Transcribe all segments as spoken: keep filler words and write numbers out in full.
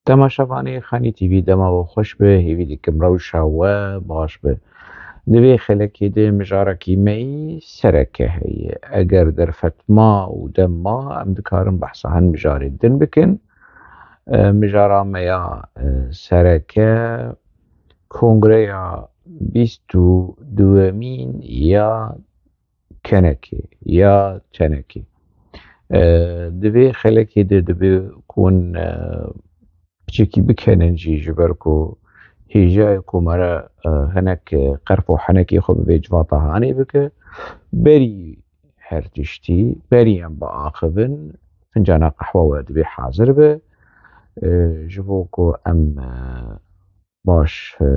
Temaşevanê Xanî T V, dema we xweş be, hêvî dikim rewşa we baş be. Di vê xelekê de mijarekî me yî sereke heye. Eger derfet ma û dem ma, em dikarin behsa hin mijarê din bikin. E, mijara me ya, e, sereke, kongreya bîst û duwemîn ya Kenekê ya Tenekê. E, di vê xelekê de dibe ku hûn, e, piçekî bikenin jî, ji ber ku hêja ye ku me re, e, hinek, e, qerf û henekê xwe bi vê civata hanê bike. Berî her tiştî, berî em biaxivin, fincana qehwa we divê hazir be. E, ji bo ku em, e, baş, e,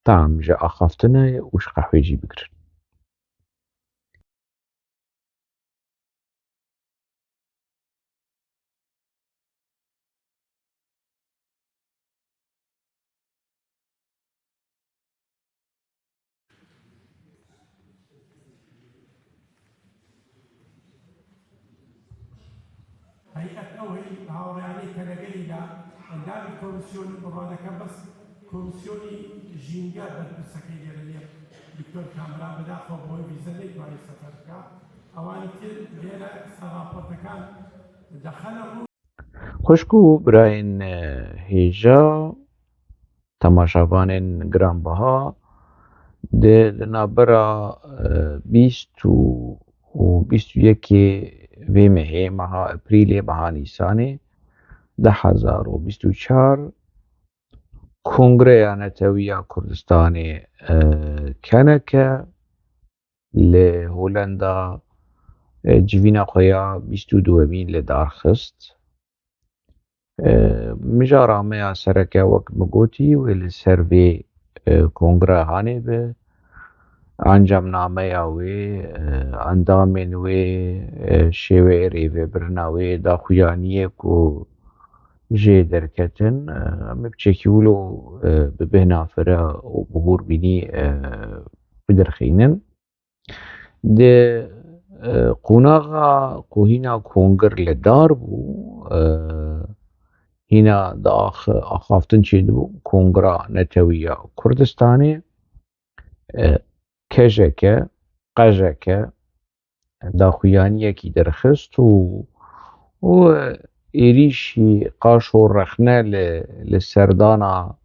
tam ji axaftinê û ji qehwê jî bigirin. هەیئەت ئەو هەی هاوڕێیانەی کە لەگەلیدا ئەندامی کۆمیسیۆن بڕوانەکە بەس کۆمیسیۆنی ژینگە بەرپرسەکەی لێرە نیە. دکتۆر کامران بەداخەوە بۆی ویزە نەیتوانێت سەفەر بکە. ئەوانی تر لێرە سەر راپۆرتەکان دەخەنە ڕوو. خوشک و birayên, e, hêja, temaşevanên giranbiha, di, di navbera, e, bîst û, û bîst û yekê vê mehê, meha Eprîlê, meha Nîsanê, du hezar û bîst û çar, Kongreya Netewî ya Kurdistanê, e, K N K, li Holenda, e, civîna xwe ya bîst û duwemîn li dar xist. E, mijara me ya sereke, wek min gotî, wê li ser vê, e, kongre hanê be. Encamnameya wê, e, endamên wê, e, şêweyê rêvebirina wê, daxuyaniyê ku jê derketin, e, em ê piçekî wilo, e, bi bêhna fire û bi hûrbînî, e, bidirxînin. Di, e, qonaxa ku hîna kongir li dar bû, e, hîna di ax-, axaftin çêdibû, Kongra Netewî ya Kurdistanê, e, K J K, Q J K, daxuyaniyekî derxist û, û êrîşî qaş û rexne li, li serdana,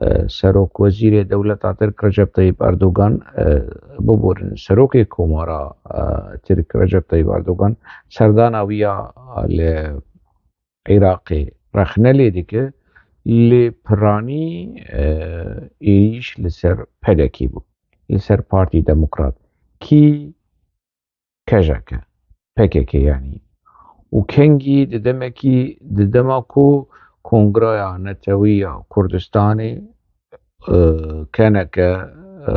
e, serokwezîrê dewleta Tirk Recep Tayyip Erdogan, e, biborin serokê Komara, e, Tirk Recep Tayyip Erdogan, serdana wî ya li Iraqê rexne lê dike, lê piranî, e, êrîş li ser P D K bû, li ser Partî Demokrat. Kî K J K, P K K yanî. Û kengî di demekî, di dema ku Kongraya Netewî ya Kurdistanê, e, K N K, e,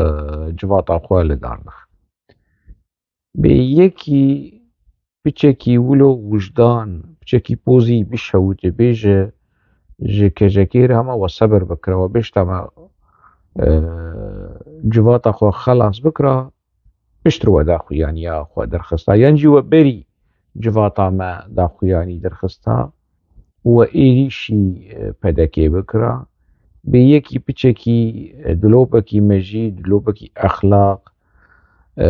civata xwe li dar dixe. Bê yekî piçekî wilo wijdan, piçekî pozî bişewite, bêje, ji K J K re hema we sebir bikira, we bêşta me, e, civata xwe xelas bikira, piştre we daxuyaniya xwe derxista. Yan jî we berî civata me daxuyanî derxista û we êrîşî, e, P D K bikira. Bê yekî piçekî, e, dilopekî mejî, dilopekî exlaq, e,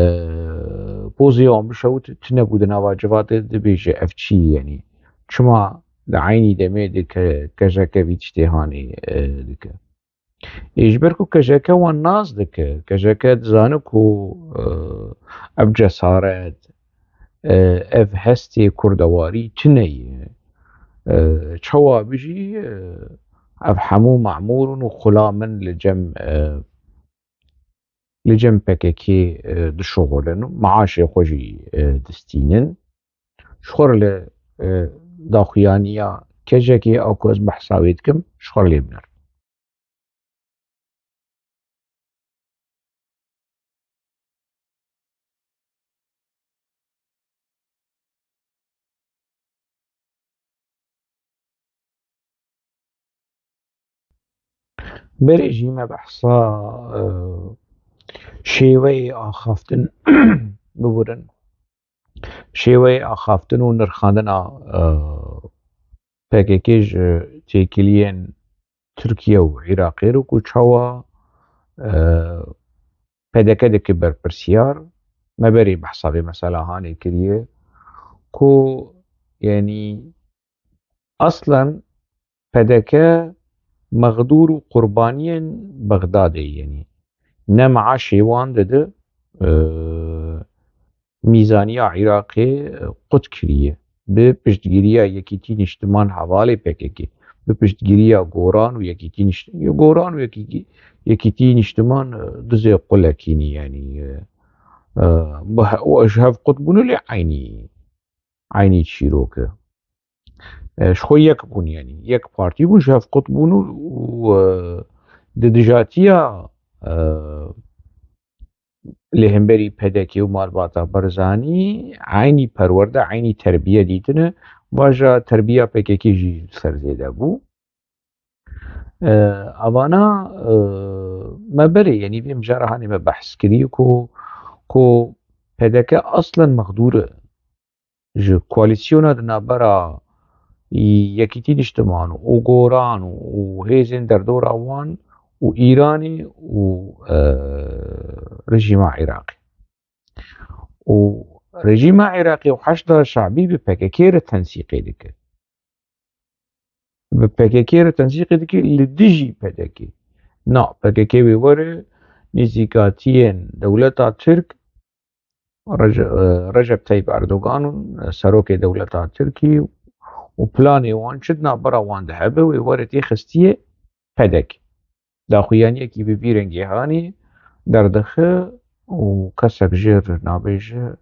pozê wan bişewit, tune bû di nava civatê, dibêje ev çi yenî? Çima di eynî demê de K J K vî tiştê hanê, e, dike? Ê, ji ber ku K J K wan nas dike, K J K dizane ku, e, ev cesaret, e, ev hestê kurdewarî tune ye. E, çawa bijî, e, ev hemû memûr in û xulam in li cem, e, li cem P K K, e, dişuxulin û meaşê xwe jî, e, distînin. Ji xwe re li, e, daxuyaniya K J K a ku ez behsa wê dikim, ji xwe re lê binerin. Berê jî me behsa, e, şêweyê axaftin, biborin, şêweyê axaftin û nirxandina, e, P K K ji têkiliyên Tirkiye û Iraqê re ku çawa, e, P D K dike berpirsiyar, me berê behsa vê mesela hanê kiriye ku, yanî, aslen P D K mexdûr û qurbaniyên Bexdadê, yanî ne meaşê wan dide, e, mîzaniya Iraqê, e, qut kiriye. Bi piştgiriya Yekîtî Nîştiman hevalê P K K, bi piştgiriya Goran û Yekîtî Nîşt-, Goran û Yekîtî, Yekîtî Nîştiman, e, dizê qulekî ne, yanî, e, e, bi he-, û ji hev qut bûne lê eynî, eynî çîrok e. E, ji xwe yek bûn, yanî yek partî bûn, ji hev qut bûn û, û, e, di dijatiya, e, li hemberî P D K û malbata Barzanî eynî perwerde, eynî terbiye dîtine. Vaja terbiya P K K jî li ser zêde bû. E, avana, e, me berê, yanî vê mijara hanê me behs kirî ku, ku P D K aslen mexdûr e. Ji koalîsyona di navbera Yekîtî Nîştiman û Goran û hêzên derdora wan û Îranê û, e, rejîma Iraqê. Û rejîma Iraqê û Heşda Şabî bi P K K re tensîqê dike. Bi P K K re tensîqê dike li dijî P D K. Na, P K K wê were nêzîkatiyên dewleta Tirk, Rece-, e, Recep Tayyip Erdogan û serokê dewleta Tirkî û planê wan çi di navbera wan de hebe, wê were tê xistiyê P D K. Daxuyaniyekî bi vî rengê hanê derdixe û kesek jê re nabêje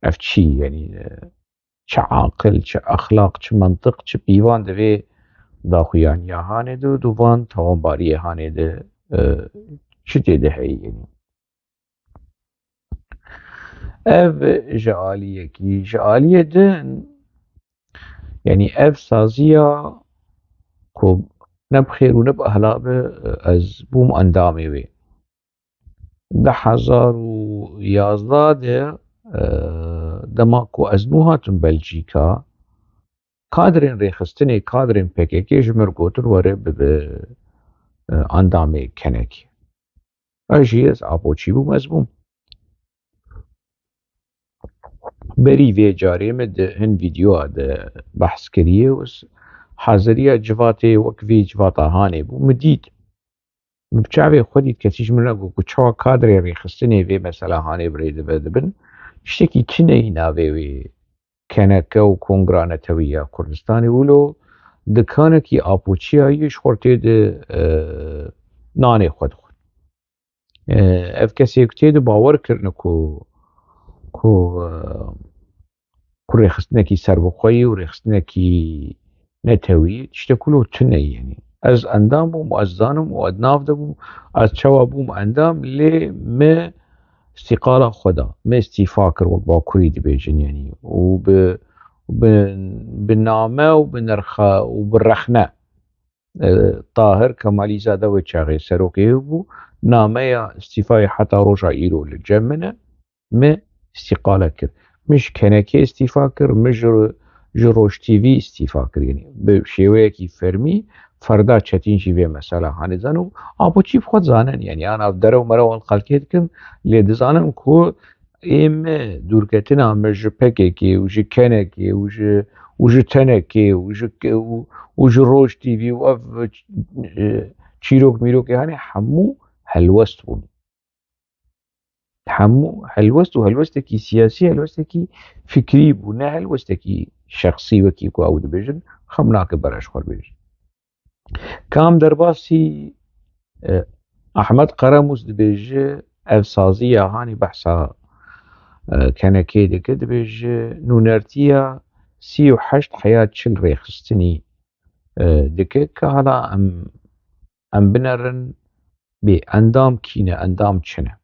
ev çi, yanî, e, çi aqil, çi exlaq, çi mentiq, çi pîvan di vê daxuyaniya hanê de û di van tawanbariyê hanê de, e, çi tê de heye, yanî. Ev ji aliyekî, ji aliyê din, yanî ev saziya ku ne bi xêr û ne bi ehla be, ez bûm endamê wê. Du hezar û yazdeh de, e, dema ku ez nû hatim Belçîka, kadrên rêxistinê, kadrên P K K ji min re gotin were bibe, e, endamê kenekê. Ez jî, ez apoçî bûm, ez bûm. Berî vê carê min di hin vîdeoya de behs kiriye û s-, haziriya civatê wek vê civata hanê bû. Min dît, min bi çavê xwe dît, kesî ji min re got ku çawa kadrê rêxistinê vê mesela hanê bi rê dibe dibin. Tiştekî tune yî navê wê K N K û Kongra Netewî ya Kurdistanê wilo dikanekî apoçiya yî ji xwe tê de, e, nanê xwe dixwin. E, ev kesê ku tê de bawer kirine ku, ku, e, ku rêxistinekî serbixwe yî û rêxistinekî netewî, tiştek wilo tune ye, yanî. Ez endam bûm û ez zanim û ez nav de bûm, ez çawa bûm endam, lê me îstîqala xwe da, me îstîfa kir, wek Bakurî dibêjin, yanî, û bi, bi, bi name û bi nirxa û bi rexne, e, Tahir Kemalîzade wê çaxê serokê bû, nameya îstîfayê heta roja îro li cem min e. Me îstîqale kir. Min ji K N K îstîfa kir, min ji, ji Roj T V îstîfa kir. Yanî bi şêweyekî fermî ferda çetîn jî vê mesela hanê zan û apoçî bi xwe dizanin. Yanî an av derew merew an xelkê dikin, lê dizanin ku ê me dûrketina me ji P K K û ji K N K û ji, û ji T N K û ji ke-, û, û ji Roj T V û ev, e, çîrok mîrokê hanê hemû helwest bûn. Hemû helwest û helwestekî siyasî, helwestekî fikrî bû, ne helwestekî şexsî wekî ku ew dibêjin, xem nake bere ji xwe bêjin. Kam derbasî, e, Ahmet Karamûs dibêje, ev saziya hanî behsa, e, K N K dike, dibêje, nûnertiya sî û heşt heya çil rêxistinî, e, dike, ka hala em, em binerin bê endam kî ne, endam çi ne.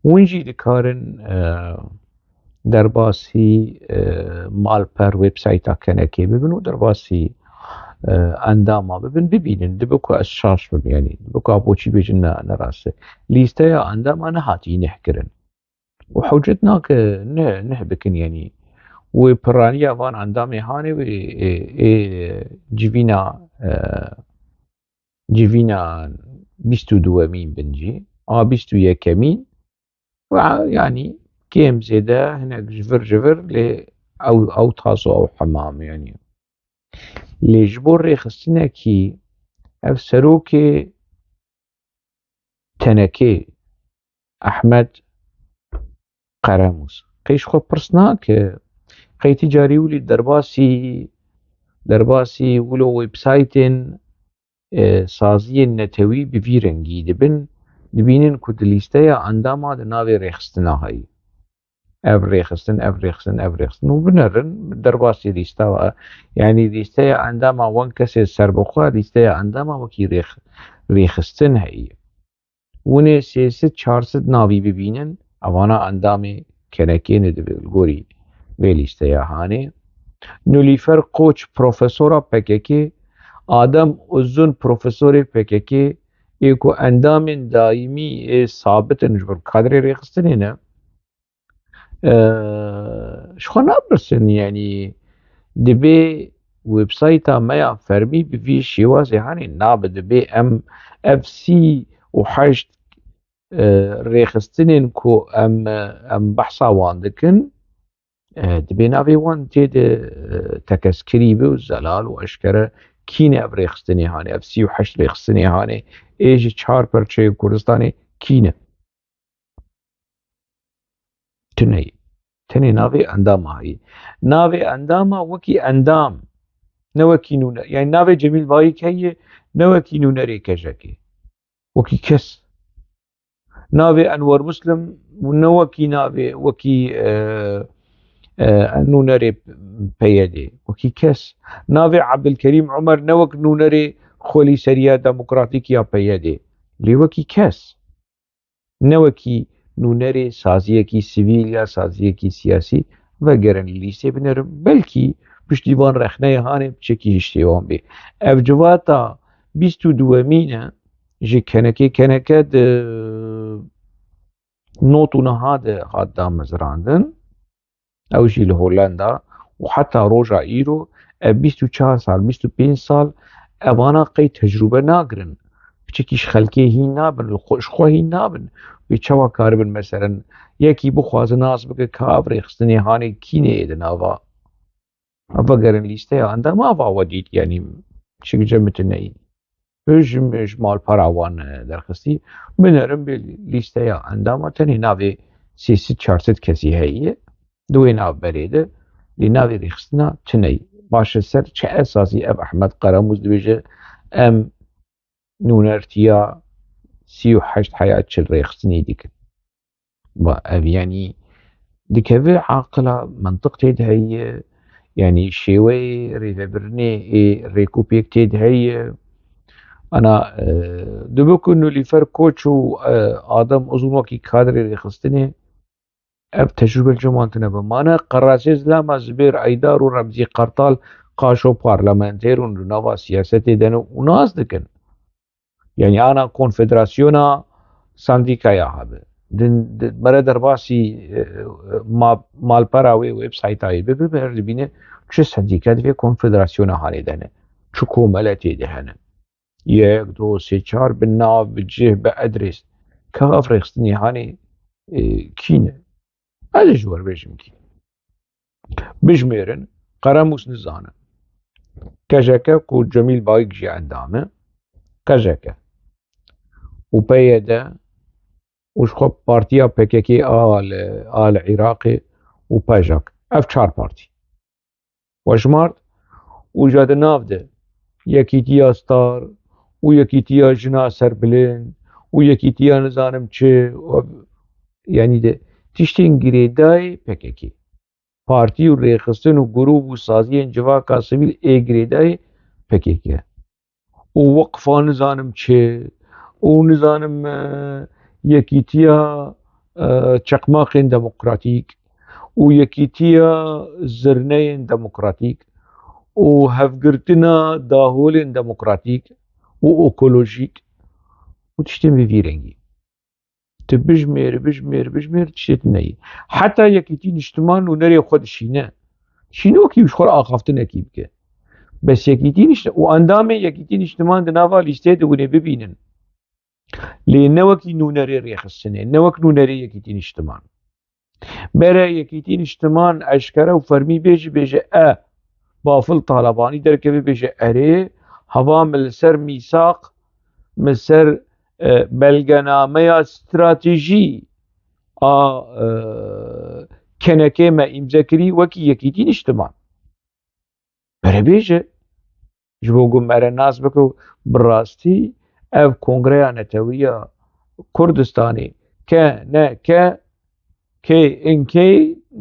Hûn jî dikarin, e, derbasî, e, malper websayta Kenekê bibin û derbasî, e, endama bibin, bibînin. Dibe ku ez şaş bim, yanî dibe ku boçî bêjin ne, ne rast e. Lîsteya endama nehatî neh kirin. Û hewcet nake neh, neh bikin, yanî wê piraniya van endamê hanê wê ê, ê civîna, e, civîna bîst û duwemîn bin jî, a bîst û yekemîn, we, yanî kêm zêde hinek ji vir ji vir, lê ew, ew taso ew hemam, yanî. Lê ji bo rêxistinekî ev serokê tenekê Ehmed Qeremûs qey ji xwe pirs nake, qey ti carî wilo derbasî, derbasî wilo websaytên, e, saziyên netewî bi vî rengî dibin, dibînin ku di lîsteya endama di navê rêxistina heyî. Ev rêxistin, ev rêxistin, ev rêxistin û binerin derbasî lîsta, yanî lîsteya endama wan kesê serbixwe, lîsteya endama wekî rêx-, rêxistin heyî. Hûn ê sê sed çar sed navî bibînin, evana endamê Kenekê ne dibe li gorî vê lîsteya hanê. Nilüfer Koç, profesora P K K, Adem Uzun, profesorê P K K, ê ku endamên daîmî ê sabit in ji vir kadrê rêxistinê ne. E, ji xwe napirsin, yanî dibê websayta me ya fermî bi vî şêwazê hanê nabe, dibê em ev sî û heşt, e, rêxistinên ku em, em behsa wan dikin, e, dibê navê wan tê de, e, tekez kirî be û zelal û eşkere kî ne ev rêxistinê hanê, ev sî û heşt rêxistinê hanê, ê ji çar perçeyê Kurdistanê kî ne? Tuneyî. Tenê navê endama heyî. Navê endama wekî endam, ne wekî nûne. Yani navê Cemîl Bayik heye, ne wekî nûnerê kejekê. Wekî kes. Navê Enwer Muslim ne wekî navê, wekî, e, e, nûnerê P Y D. Wekî kes. Navê Abdülkerim Umer ne wek nûnerê Xwelîseriya Demokratîk ya P Y D. Lê wekî kes. Ne wekî nûnerê saziyekî sivîl ya saziyekî siyasî vegerin li lîstê binerin, belkî piştî van rexneyê hanê piçekî hiştê wan bê. Ev civata bîst û duwemîn e ji kenekê, keneke di not û niha de hat damezrandin. Ew jî li Holanda û heta roja îro, ev bîst û çar sal, bîst û pênc sal, evana qey tecrûbe nagirin. Piçekî ji xelkê hîn nabin, li xwe, ji xwe hîn nabin. Wê çawa karibin, meselen, yekî bixwaze nas bike ka ev rêxistinê hanê kînê yê di nava. Vegerin lîsteya endama va we dît, yanî çi gije mitineyî. Ji, ji malpera wan, e, derxistî. Binerin bi lîsteya endama tenê navê sê sed çar sed kesî heye. Di wê navberê de lê navê rêxistina tune ye. Baş e, ser çi esasî ev Ehmed Qeramûz dibêje em nûnertiya sî û heşt heya çil rêxistinî dikin? Ba, ev, yanî, dikeve aqila, mentiq tê de heye, yanî, şêweyê rêvebirinê ê rêkopêk tê de heye. Ana, e, dibe ku Nilüfer Koç û, e, Adem Uzun wekî kadrê rêxistinê ev tecrûbe li cem wan tune be. Mane Qerazê Zilama, Zibêr Eydar û Remzî Qartal qaşo parlamenter û li nava siyasetê de ne û nas dikin. Yani ana konfederasyona sendîkaya hebe. Din, din, mere derbasî, e, ma-, malpera wê websaytayê bibe, her dibîne çi sendîke di vê konfederasyona hanê de ne. Çi komele tê de hene. Yek, do, sê, çar, bi nav, bi cih, bi adres. Ka ev rêxistinê hanê, e, kî ne? Ez ê ji we re bêjim kî. Bijmêrin, Qeramûs nizane. K J K ku Cemîl Bayik jî endam e. K J K. Û P Y D û ji xwe partiya P K K a li, a li Iraqê û PJAK. Ev çar partî. We jimart û ja di nav de Yekîtiya Star û Yekîtiya Jina Serbilind û Yekîtiya nizanim çi, yanî de tiştên girêdayê P K K. Partî û rêxistin û grûp û saziyên civaka sivîl ê girêdayê P K K. Û weqfa nizanim çi, û nizanim, e, yekîtiya, e, çeqmaqên demokratîk û yekîtiya zirneyên demokratîk û hevgirtina daholên demokratîk û ekolojîk û tiştên bi vî rengî. Tu bijmêr, bijmêr, bijmêr, tiştê tu neyê. Heta Yekîtî Niştiman nûnerê xwe dişîne. Dişîne wekî ji xwe re axaftinekî bike. Bes Yekîtî Nişt-, û endamên Yekîtî Niştiman di nava lîsteyê de hûn ê bibînin. Lê ne wekî nûnerê rêxistinê, ne wek nûnerê Yekîtî Niştiman. Bere Yekîtî Niştiman eşkere û fermî bêjî, bêje e, Bafil Talebanî derkeve bêje erê, heva min li ser mîsaq, min ser, e, belgenameya stratejî a, e, kenekê me îmze kirî wekî Yekîtî Niştiman. Bere bêje, ji bo ku mere nas bike û bi rastî ev Kongreya Netewiya Kurdistanê, K N K, K N K,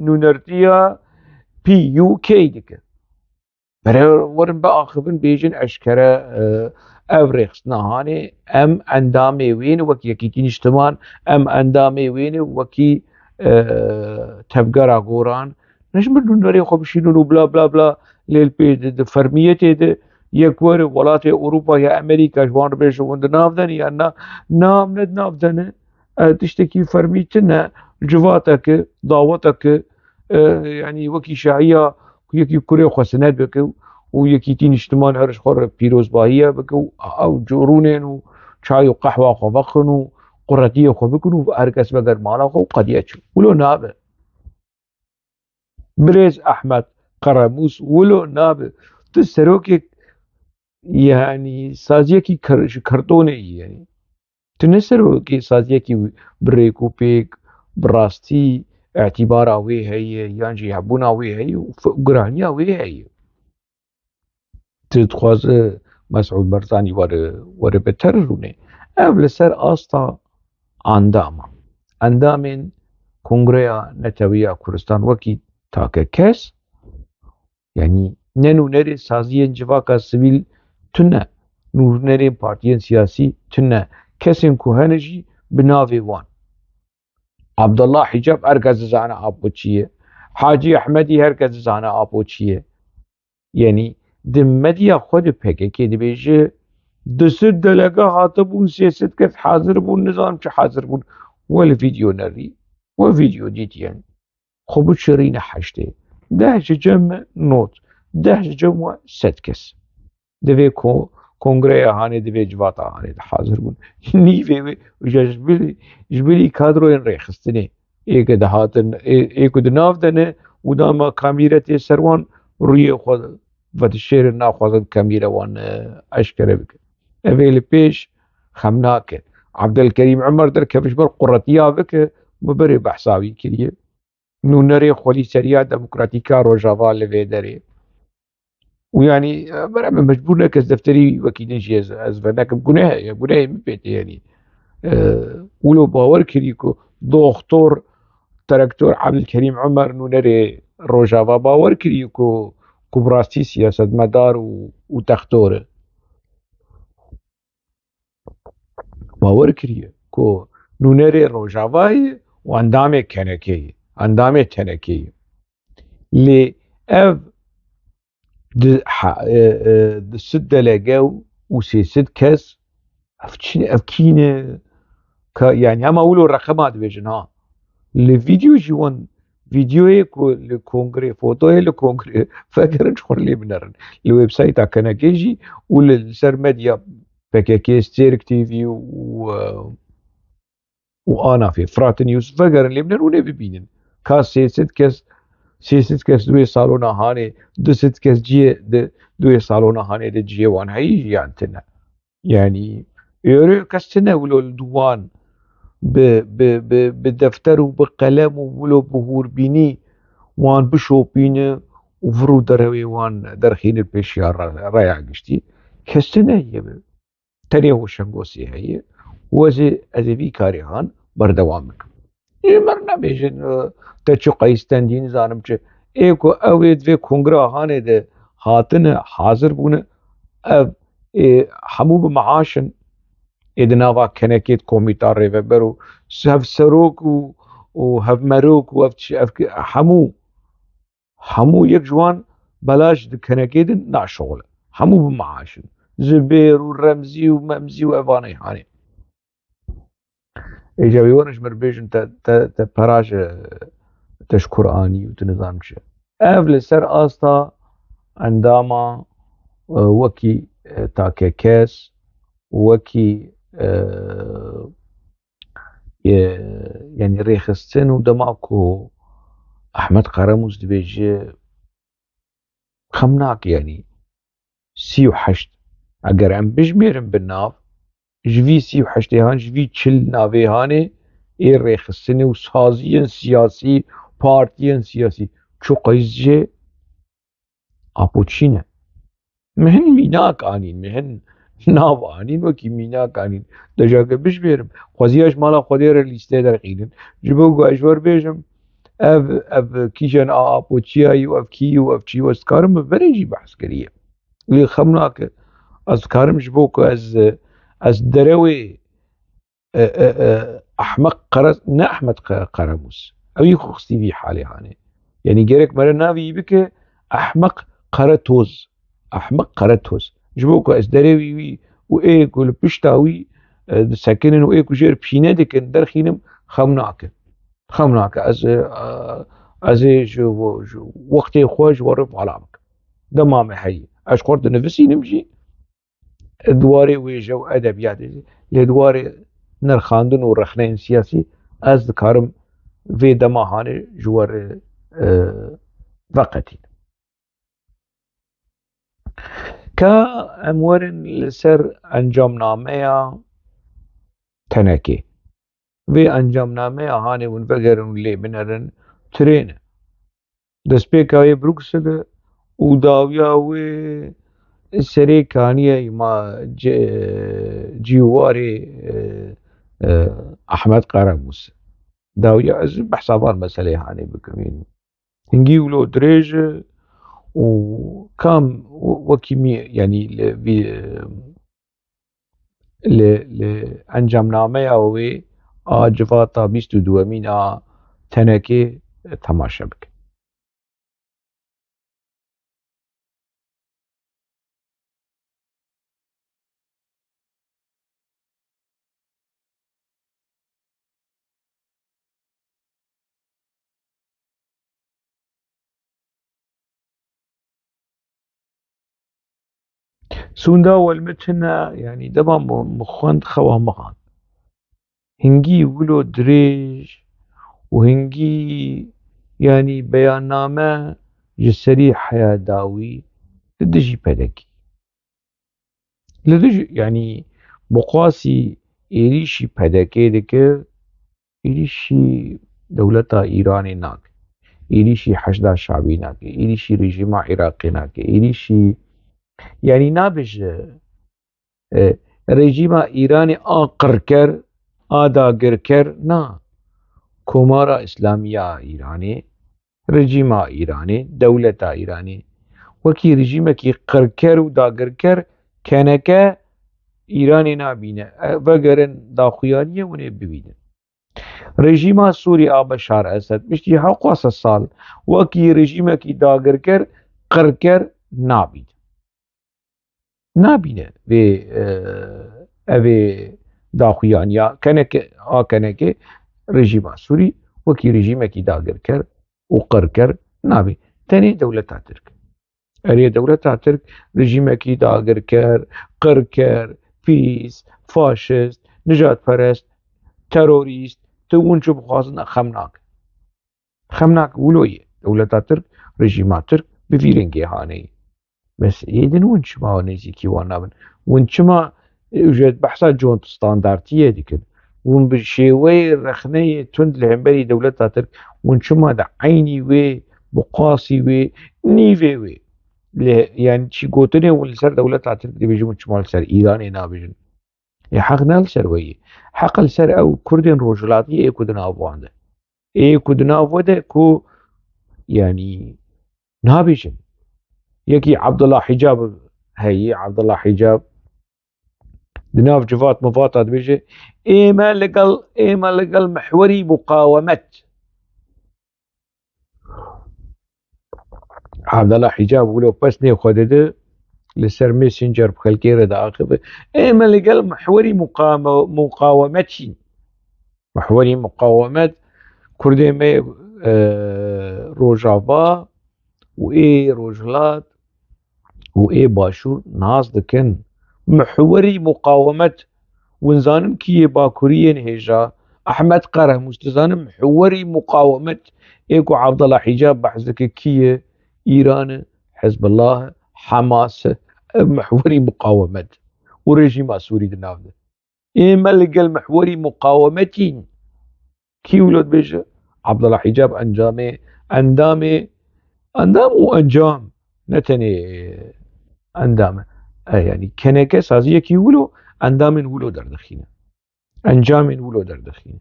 nûnertiya P U K dike. Bere werin biaxivin, bêjin eşkere, e, ev rêxistina hanê, em endamê wê ne wekî Yekîtî Niştiman, em endamê wê ne wekî, e, Tevgera Goran. Ne ji min nûnerê xwe bişînin û bla bla bla, lê li pê di, di fermiyetê de yek were welatê Ewropa ya Amerîka ji wan re bêje hûn di nav de ne yan na, na, em ne di nav de ne. E, tiştekî fermî tune, civateke, daweteke, e, yanî wekî şahiya ku yekî kurê xwe sinet bike û Yekîtî Niştiman her ji xwe re pîrozbahiye bike û ew rûnên û çay û qehwa xwe vexin û quretiyê xwe bikin û her kes veger mala xwe û qediye çû. Wilo nabe. Birêz Ehmed Qeremûs wilo nabe. Tu serokek, yanî saziyekî kar-, ji kartonê yî, yanî. Tu ne serokê saziyekî bi rêk û pêk, bi rastî îtîbara wê heye, yan jî hebûna wê heye û f-, giraniya wê heye. Tu dixwaze Mesûd Barzanî were, were beter rûnê. Ev li ser asta endama. Endamên Kongreya Netewiya Kurdistan wekî take kes, yanî ne nûnerê saziyên civaka sivîl tune, nûnerên partiyên siyasî tune, kesên ku hene jî bi navê wan. Abdullah Hicab her kes dizane apo çi ye. Hacî Ehmedî her kes dizane apo çi ye. Yanî di medya xwe de P K K dibêje, du sed delege hatibûn, sê sed kes hazir bûn, nizanim çi hazir bûn. We li vîdeo nerî. We vîdeo dîtiye. Xwe biçirîne heştê. Deh ji cem me not. Deh ji cem we sed kes. Divê ko-, kongreya hanê, divê civata hanê de hazir bûn. Nîvê wê ji bilî, ji bilî kadroyên rêxistinê. Ê ke dihatin, ê, ê ku di nav de ne û dema kamîre tê ser wan, rûyê xwe vedişêrin, naxwazin kamîre wan, e, eşkere bike. Ev ê li pêş xem nake. Abdulkerîm Umer derkeve ji ber quretiya bike, min berê behsa wî kiriye. Nûnerê xwelîseriya demokratîk a Rojava li vê derê. Û yanî, e, bera min mecbûr neke ez defterî wekî din jî ez, ez venekim. Guneh heye, gunehê min pê tê yanî. E, wilo bawer kirî ku Doxtor Terektor Abdulkerîm Umer nûnerê Rojava bawer kirî ku, ku bi rastî siyasetmedar û, û textor e. Bawer kiriye ku nûnerê Rojava ye û endamê K N K ye, endamê T N K ye. Lê ev di, ha, e, e, du sed delege û sê sed kes, ev çi ne, ev kî ne? Ka, yanî hema wilo reqema dibêjin ha. Li vîdeo jî wan, vîdeoyê ku li kongrê, fotoyê li kongrê vegerin, ji xwe lê binerin. Li websayta K N K jî û li, li ser medya P K K, Stêrk T V û, e, û Anafê, Fırat News vegerin lê binerin û nê bibînin. Ka sê sed kes, sê sed kes di wê salona hanê, du sed kes cihê di, di wê salona hanê de cihê wan heyî yan tine. Yanî, êrê kes tine wilo li dû wan bi, bi, bi, bi defter û bi qelem û wilo bi hûrbînî wan bişopîne û vir û derewê wan derxîne pêşiya re-, reya giştî. Kes tine ye bi. Tenê Hoşengosê heye. Û ez ê, ez ê vî karê han berdewam bikim. Ji min nebêjin, e, te çi qey stendî, nizanim çi. Ê ku ew ê divê kongra hanê de hatine, hazir bûne, ev ê hemû bi meaş in. Ê di nava kenekê de komîta rêveber û hevserok û, û hevmerok û ev çi-, ev ki-, hemû, hemû yek ji wan belaş di kenekê din naşixule. Hemû bi maaş in. Zibêr û Remzî û Memzî û evanê hanê. Êca wê werin ji mir bêjin te, te, te peraje, te ji kur anî û tu nizam çi. Ev li ser asta endama, e, wekî, e, takekes, wekî, e, e, yanî rêxistin û dema ku Ahmet Qeremûs dibêje xem nake, yanî sî û heşt. Eger em bijmêrin bi nav, ji vî sî û heştê han, ji vî çil navê hanê ê rêxistinê û saziyên siyasî, partiyên siyasî, çu qeyz jê apo çî ne. Min hin mînak anîn, min hin nav anîn, wekî mînak anîn. Deja ke bijmêrim, xweziya ji mala Xwedê re lîstê derxînin. Ji bo ku ez ji we re bêjim, ev, ev kîjan a apo çiyayî û ev kî û ev çi û ez dikarim bi verê jî behs kiriye. Lê xem nake. Ez dikarim ji bo ku ez, ez derewê, e, e, e, Ahmeq Qere-, ne Ahmet Qe-, Qeremûs. Ew yî xwe xistî vî halê hanê. Yanî gerek mere navî yî bike Ahmeq Qeretoz. Ahmeq Qeretoz. Ji bo ku ez derewî wî û ê ku li pişta wî, e, disekinin û ê ku jê re pîne dikin, derxînim, xem nake. Xem nake. Ez, e, ez ê ji, ji wextê xwe ji we re vala bikim. Dema me heyî. Ez xwe dinivisînim jî, di warê wêje û edebiyatê jî, lê di warê nirxandin û rexneyên siyasî ez dikarim vê dema hanê ji we re, e, veqetînim. Ka em werin li ser encamnameya tenekê. Vê encamnameya hanê hûn vegerin û lê binerin, tirêne. Destpêka wê Bruksel e û dawiya wê serê kaniye ma ce-, cîwarê, e, e, Ahmet Qaramus. Dawiya ez behsa van meselê hanê bikim. Hingî wilo dirêj e û kam wekî mi, yanî li vî, li, li encamnameya wê a civata bîst û duwemîn a tenekê temaşe bikin. Sûnda welme çi ne, yanî dema min xwend xewa min xan. Hingî wilo dirêj û hingî, yanî beyanname ji serî heya dawî li dijî pedekî. Li dijî, yanî bi qasî êrîşî pedekê dike, êrîşî dewleta Îranê nake, êrîşî Heşda Şabî nake, êrîşî rejîma Iraqê nake, êrîşî, yanî nabêje, e, rejîma Îranê a qirker, a dagirker, na. Komara Îslamî ya Îranê, rejîma Îranê, dewleta Îranê, wekî rejîmekî qirker û dagirker keneke Îranê nabîne. E, vegerin daxuyaniyê hûn ê bibînin. Rejîma Sûrî a Beşar Esed piştî hewqas sal wekî rejîmekî dagirker, qirker nabîne. Nabîne vê, e, evê daxuyaniya keneke, a keneke rejîma Sûrî wekî rejîmekî dagirker û qirker nabî. Tenê dewleta Tirk. Erê, dewleta Tirk rejîmekî dagirker, qirker, pîs, faşist, nijadperest, terorîst, tu hûn çi bixwazin xem nake. Xem nake, wilo ye. Dewleta Tirk, rejîma Tirk bi vî rengê haneyî. Bes êdin hûn çima nêzîkî wan nabin? Hûn çima, e, ji behsa cont standartiyê dikin? Hûn bi şêweyê rexneyê tund li hemberî dewleta Tirk, hûn çima di eynî wê, bi qasî wê, nîvê wê? Lê, yanî çi gotinê hûn li ser dewleta Tirk dibêjin, hûn çima li ser Îranê nabêjin? Ê heq ne li ser we ye. Heq li ser ew Kurdên Rojhilatî ê ku di nav wan de. Ê ku di nav we de ku, yanî, nabêjin. Yekî Abdullah Hicab heye, Abdullah Hicab di nav civat mivata dibêje, "Ê me li gel, ê me li gel mihwerî muqawemet." Abdullah Hicab wilo pesnê xwe dide, li ser Messenger bi xelkê re diaxive. Ê me li gel mihwerî muqame-, muqawemet jîn. Mihwerî muqawemet, Kurdê me, e, Rojava û ê Rojhilat û ê Başûr nas dikin. Mihwerî muqawemet, hûn zanin kî yê Bakurî yên hêja? Ehmed Qeremûs, dizanin mihwerî muqawemet ê ku Abdullah Hicab behs dike kî ye? Îran e, Hizbullah e, Hamas e, ev mihwerî muqawemet û rejîma Sûrî di nav de. Ê me li gel mihwerî muqawemetîn. Kî wilo dibêje? Abdullah Hicab encamê, endamê, endam û encam, ne tenê endam e. E, yanî keneke saziyekî wilo, endamên wilo derdixîne. Encamên wilo derdixîne.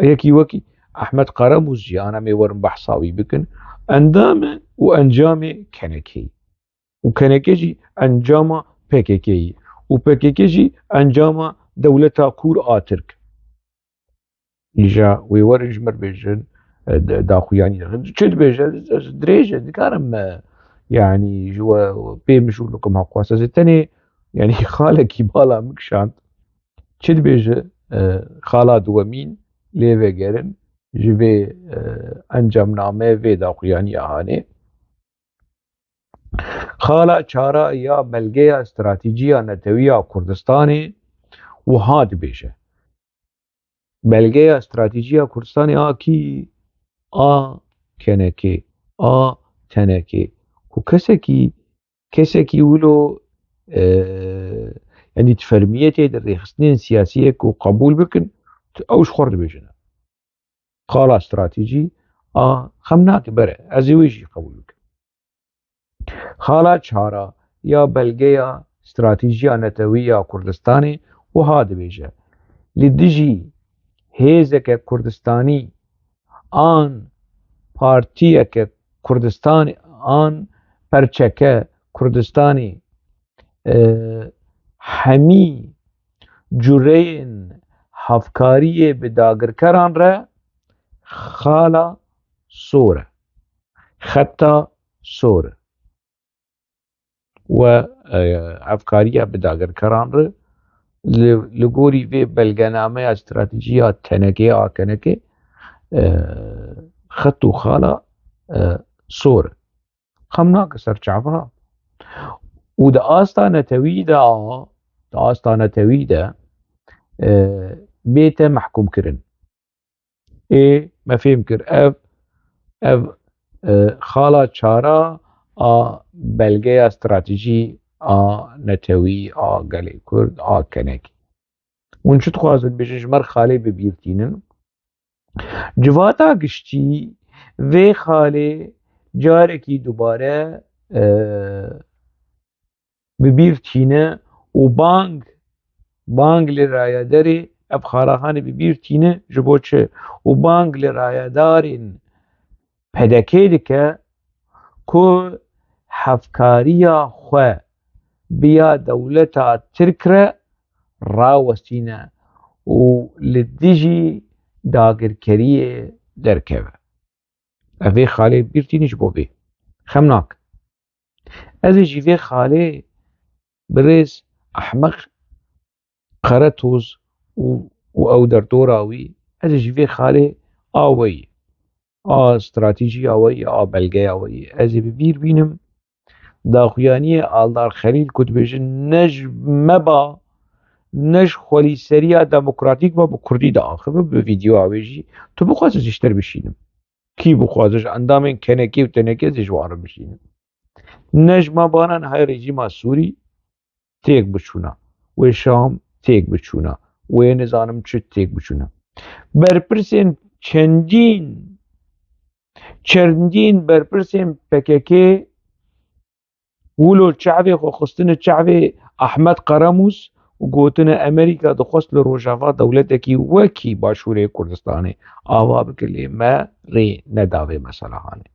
Yekî wekî Ehmed Qeremûs jî, ana me werin behsa wî bikin, endam e û encamê kenekeyî. Û keneke jî encama P K K yî. Û P K K jî encama dewleta kûr a Tirk. Îja wê werin ji mir bêjin, e, d-, daxuyanî dikin. Çi dibêje? Ez dirêj e, dikarim, e, yanî ji we pê mijûl bikim haqwas. Ez ê tenê, yanî xalekî bala min kişand. Çi dibêje? E, xala duwemîn lê vegerin ji vê, e, encamname, vê daxuyaniya hanê. Xala çara ya belgeya stratejî ya netewî ya Kurdistanê wiha dibêje. Belgeya stratejî ya Kurdistanê a kî? A K N K, a T N K. Ku kesekî, kesekî wilo, e, yanî di fermiyetê de rêxistinên siyasî ye ku qebûl bikin, tu ew ji xwe re dibêjin. Xala stratejî a xem nake, bere, ez ê wê jî qebûl bikim. Xala çara ya belgeya stratejiya netewî ya Kurdistanê wiha dibêje, li dijî hêzeke Kurdistanî an partiyeke Kurdistanê an perçeke Kurdistanê, e, hemî cureyên hevkariyê bi dagirkeran re xala sor e. Xeta sor e. We, e, hevkariya bi dagirkeran re li, li gorî vê belgenameya stratejî ya T N K, A K N K, e, xet û xala, e, sor e. Xem nake ser çava. Û di asta netewî de, di asta netewî de, e, bête mehkûmkirin. Ê me fêm kir, ev, ev, e, xala çara a belgeya stratejî a netewî a gelê Kurd a K N K. Hûn çi dixwazin bêjin, ji me re xalê bi bîr tînin? Civata giştî vê xalê carekî dubare, e, bi bîr tîne û bang, bang li rayedarê ev xalaxanê bi bîr tîne, ji bo çi? Û bang li rayedarên P D K dike ku hevkariya xwe bi ya dewleta Tirk re rawestîne û li dijî dagirkeriyê derkeve. Ev vê xalê bîr tînî ji bo vê. Xem nake. Ez ê jî vê xalê birêz Ehmeq Qeretoz û, û ew derdora wî, ez ê jî vê xalê a we yî, a stratejiya we yî, a belgeya we yî, ez ê bi bîr bînim. Daxuyaniyê Aldar Xelîl ku dibêjin, ne ji me ba, ne ji xwelîseriya demokratîk ba, bi kurdî diaxive, bi vîdeoya wê jî, tu bixwazî ez ji te re bişînim. Kî bixwaze ji endamên K N K û T N K ez ê ji wan re bişînim. Ne ji me ba ne niha rejîma Sûrî têk biçûna. Wê Şam têk biçûna. Wê nizanim çi têk biçûna. Berpirsên çendîn, çendîn berpirsên P K K wilo çavê xwe xistine çavê Ahmet Qaramus û gotine Amerîka dixwest li Rojava dewletekî wekî Başûrê Kurdistanê ava bike, lê me rê neda vê meselehanê.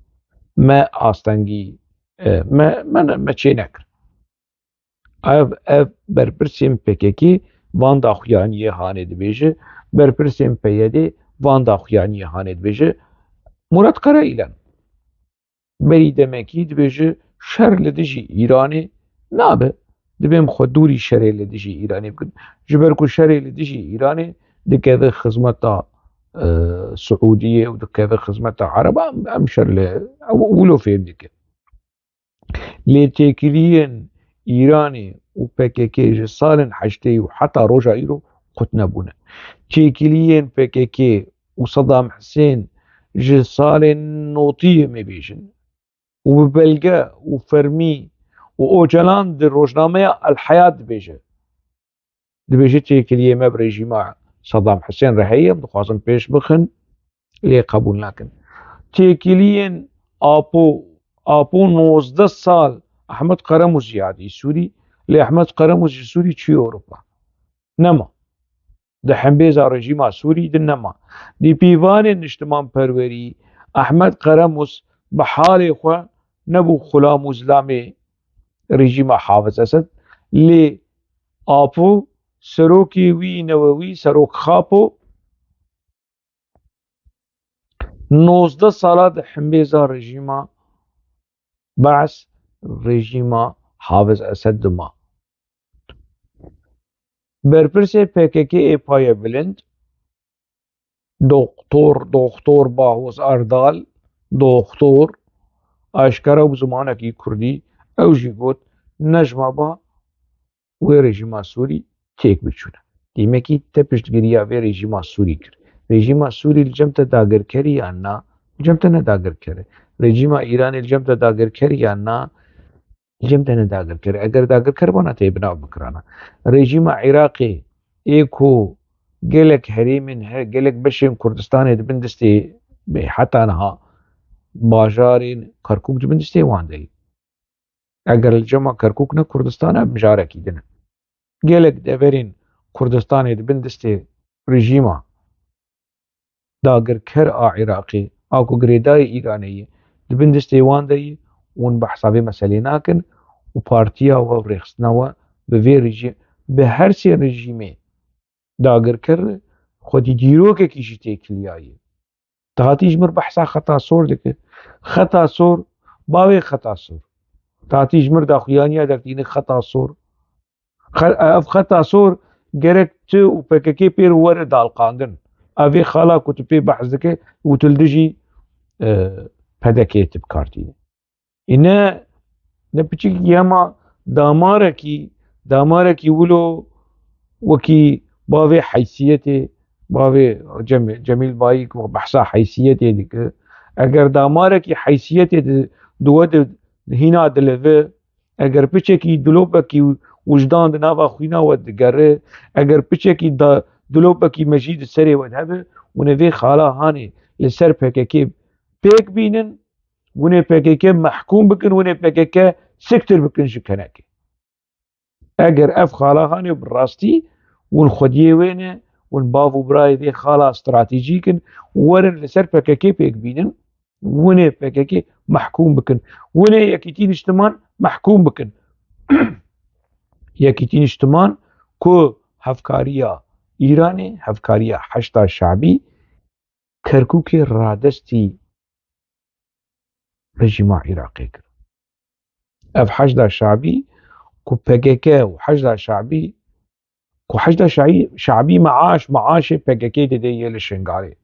Me astengî, e, me, me, me çê nekir. Ev, ev berpirsên P K K van daxuyaniyê hanê dibêje, berpirsên P Y D van daxuyaniyê hanê dibêje. Murat Karayilan. Berî demekî dibêje şer li dijî Îranê nabe. Divê em xwe dûrî şerê li dijî Îranê bikin. Ji ber ku şerê li dijî Îranê dikeve xizmeta, e, Siûdiyê û dikeve xizmeta Ereba, em, em şer li, ew wilo fêm dike. Lê têkiliyên Îranê û P K K ji salên heştê û heta roja îro qut nebûne. Têkiliyên P K K û Saddam Husên ji salên notî, em ê bêjin, û bi belge û fermî û Ocalan di rojnameya El Heyat dibêje. Dibêje têkiliyê me bi rejîma Saddam Husên re heye, em dixwazin pêş bixin, lê qebûl nakin. Têkiliyên Apo, Apo nozdeh sal Ehmed Qeremûs jî hatî Sûrî, lê Ehmed Qeremûs ji Sûrî çûye Ewropa. Nema. Di hembêza rejîma Sûrî de nema. Di pîvanên niştimanperwerî Ehmed Qeremûs bi halê xwe nebû xulam û zilamê rejîma Hafiz Esed, lê Apo, serokê wî newewî, serok Xapo, nozdeh sala di hembêza rejîma Be'es, rejîma Hafiz Esed de ma. Berpirsê P K K ê payebilind, Doktor, Doktor Bahoz Erdal, Doktor, aşkera bi zimanekî kurdî, ew jî got, nejma ba wê rejîma Sûrî têk biçûne. Dîmekî te piştgiriya vê rejîma Sûrî kir. Rejîma Sûrî li cem te dagirkerî yan na? Li cem te ne dagirker e. Rejîma Îranê li cem te dagirkerî yan na? Li cem te ne dagirker e. Eger dagirker bana tê bi nav bikirana. Rejîma Iraqê ê ku gelek herêmên, he-, gelek beşên Kurdistanê di bin destê, heta niha bajarên Kerkûk di bin destê wan de ye. Eger li cema Kerkûk ne Kurdistan e, mijarekî din e. Gelek deverên Kurdistanê di bin destê rejîma dagirker a Iraqê, a ku girêdayî Îranê ye, di bin destê wan de ye, hûn behsa vê meselê nakin û partiya we û rêxistina we bi vê rejî-, bi her sê rejîmê dagirker xwedî dîrokekî jî têkiliyaye. Ti hatî ji mir behsa Xeta Sor dike. Xeta Sor, bavê Xeta Sor. Ti hatî ji mir daxuyaniya dertîne Xeta Sor. Xe-, ev Xeta Sor gerek tu û P K K pêr were dalqandin. Ev ê xala ku tu pê behs dike û tu li dijî, e, P D K tu bi kar tîne. Î ne, ne piçekî hema damarekî, damarekî wilo wekî bavê heysiyetê, bavê Cem-, Cemîl Bayî ku behsa heysiyetê dike. Eger damarekî heysiyetê di, di we de hîna dileve, eger piçekî dilopekî wijdan di nava xwîna we digere, eger piçekî da, dilopekî mejî di serê we de hebe, hûn ê vê xala hanê li ser P K K pêk bînin, hûn ê P K K mehkûm bikin, hûn ê P K K siktir bikin ji kenekê. Eger ev xala hanê bi rastî hûn xwediyê wê ne, hûn bav û birayê vê xala stratejîk in, werin li ser P K K pêk bînin, hûn ê P K K mehkûm bikin. Hûn ê Yekîtî Niştiman mehkûm bikin. Yekîtî Niştiman ku hevkariya Îranê, hevkariya Heşda Şabî, Kerkûkê radestî rejîma Iraqê kir. Ev Heşda Şabî ku P K K û Heşda Şabî, ku Heşda Şaî-, Şabî meaş, meaşê P K K dide yê li Şingalê.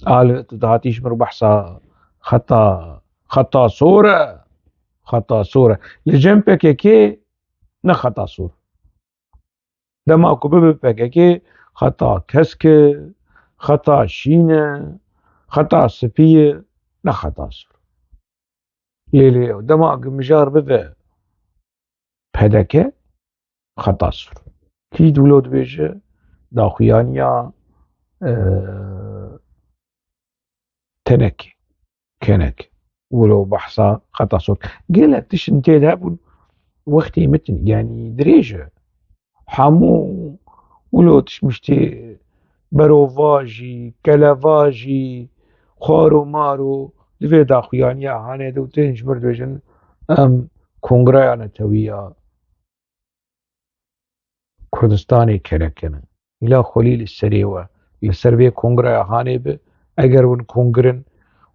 A li, tu dihatî ji mir behsa Xeta, Xeta Sor e. Xeta Sor e. Li cem P K K ne Xeta Sor. Dema ku bibe P K K, xeta kesk e, xeta şîn e, xeta spî ye, ne xeta sor. Lê, lê dema ku mijar bibe P D K, xeta sor. Kî wilo dibêje, daxuyaniya, e, tenekê, kenek. Wilo behsa xeta sor. Gelek tişt tê de hebûn, wextê min tê, yanî dirêj e. Hemû wilo tişt miştê berovajî, kelevajî, xwar û mar û di vê daxuyaniya hanê de û tên ji mir dibêjin, em kongreya netewî ya Kurdistanê kerek kene. Îla xwelî li serê we, li ser vê kongreya hanê bi, eger win kongrin,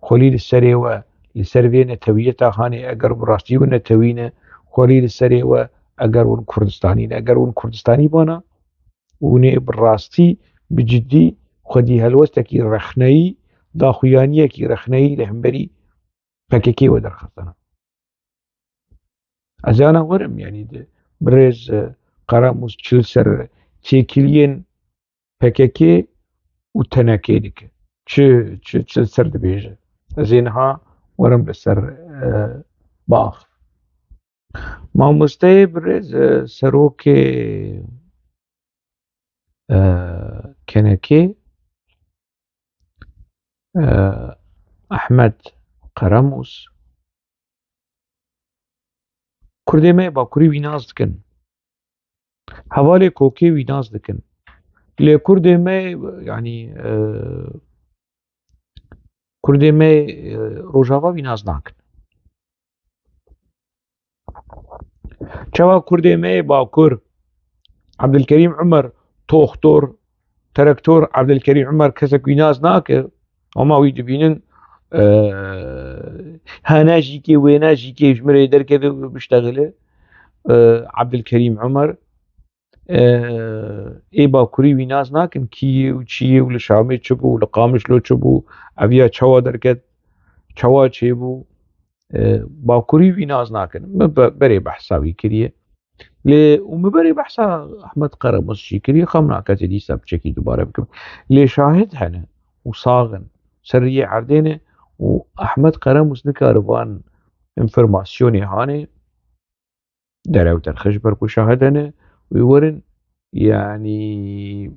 xwelî li serê we, li ser vê netewiyeta hanê, eger bi rastî hûn netewî ne, xwelî li serê we, eger hûn Kurdistanî ne, eger hûn Kurdistanî bana, hûn ê bi rastî, bi cidî xwedî helwestekî rexneyî, daxuyaniyekî rexneyî li hemberî P K K we derxistana. Ez ana werim, yanî di birêz, e, Qeramûs çil ser têkiliyên P K K û tenekê dike. Çi, çi, çi ser dibêje. Ez ê niha werim li ser, e, bax. Mamosteyê birêz, e, serokê, e, kenekê, e, Ahmet Qeramûs. Kurdê me yê Bakurî wî nas dikin. Hevalê Kokê wî nas dikin. Lê Kurdê me, yanî, e, Kurdê me, e, Rojava wî nas nakin. Çawa Kurdê me yê Bakur, Abdulkerîm Umer, toxtor, terektor Abdulkerîm Umer kesek wî nas nake, ama wî dibînin, e, hene jî kê, wêne jî kê ji min rê derkeve û biştexile, e, Abdulkerîm Umer, e, ê Bakurî wî nas nakin, kî yê û çi yê û li Şamê çi bû, li Qamişlo çi bû, eviya çawa derket, çawa çêbû, e, Bakurî wî nas nakin. Min be-, berê behsa wî kiriye. Lê û min berê behsa Ahmet Qeremus jî kiriye, xem naketê dîsa piçekî dubare bikim. Lê şahid hene û sax in, ser riyê erdê ne û Ahmet Qeremus nikare van informasyonê hanê, derew derxe ji ber ku şahid hene, wê werin, yanî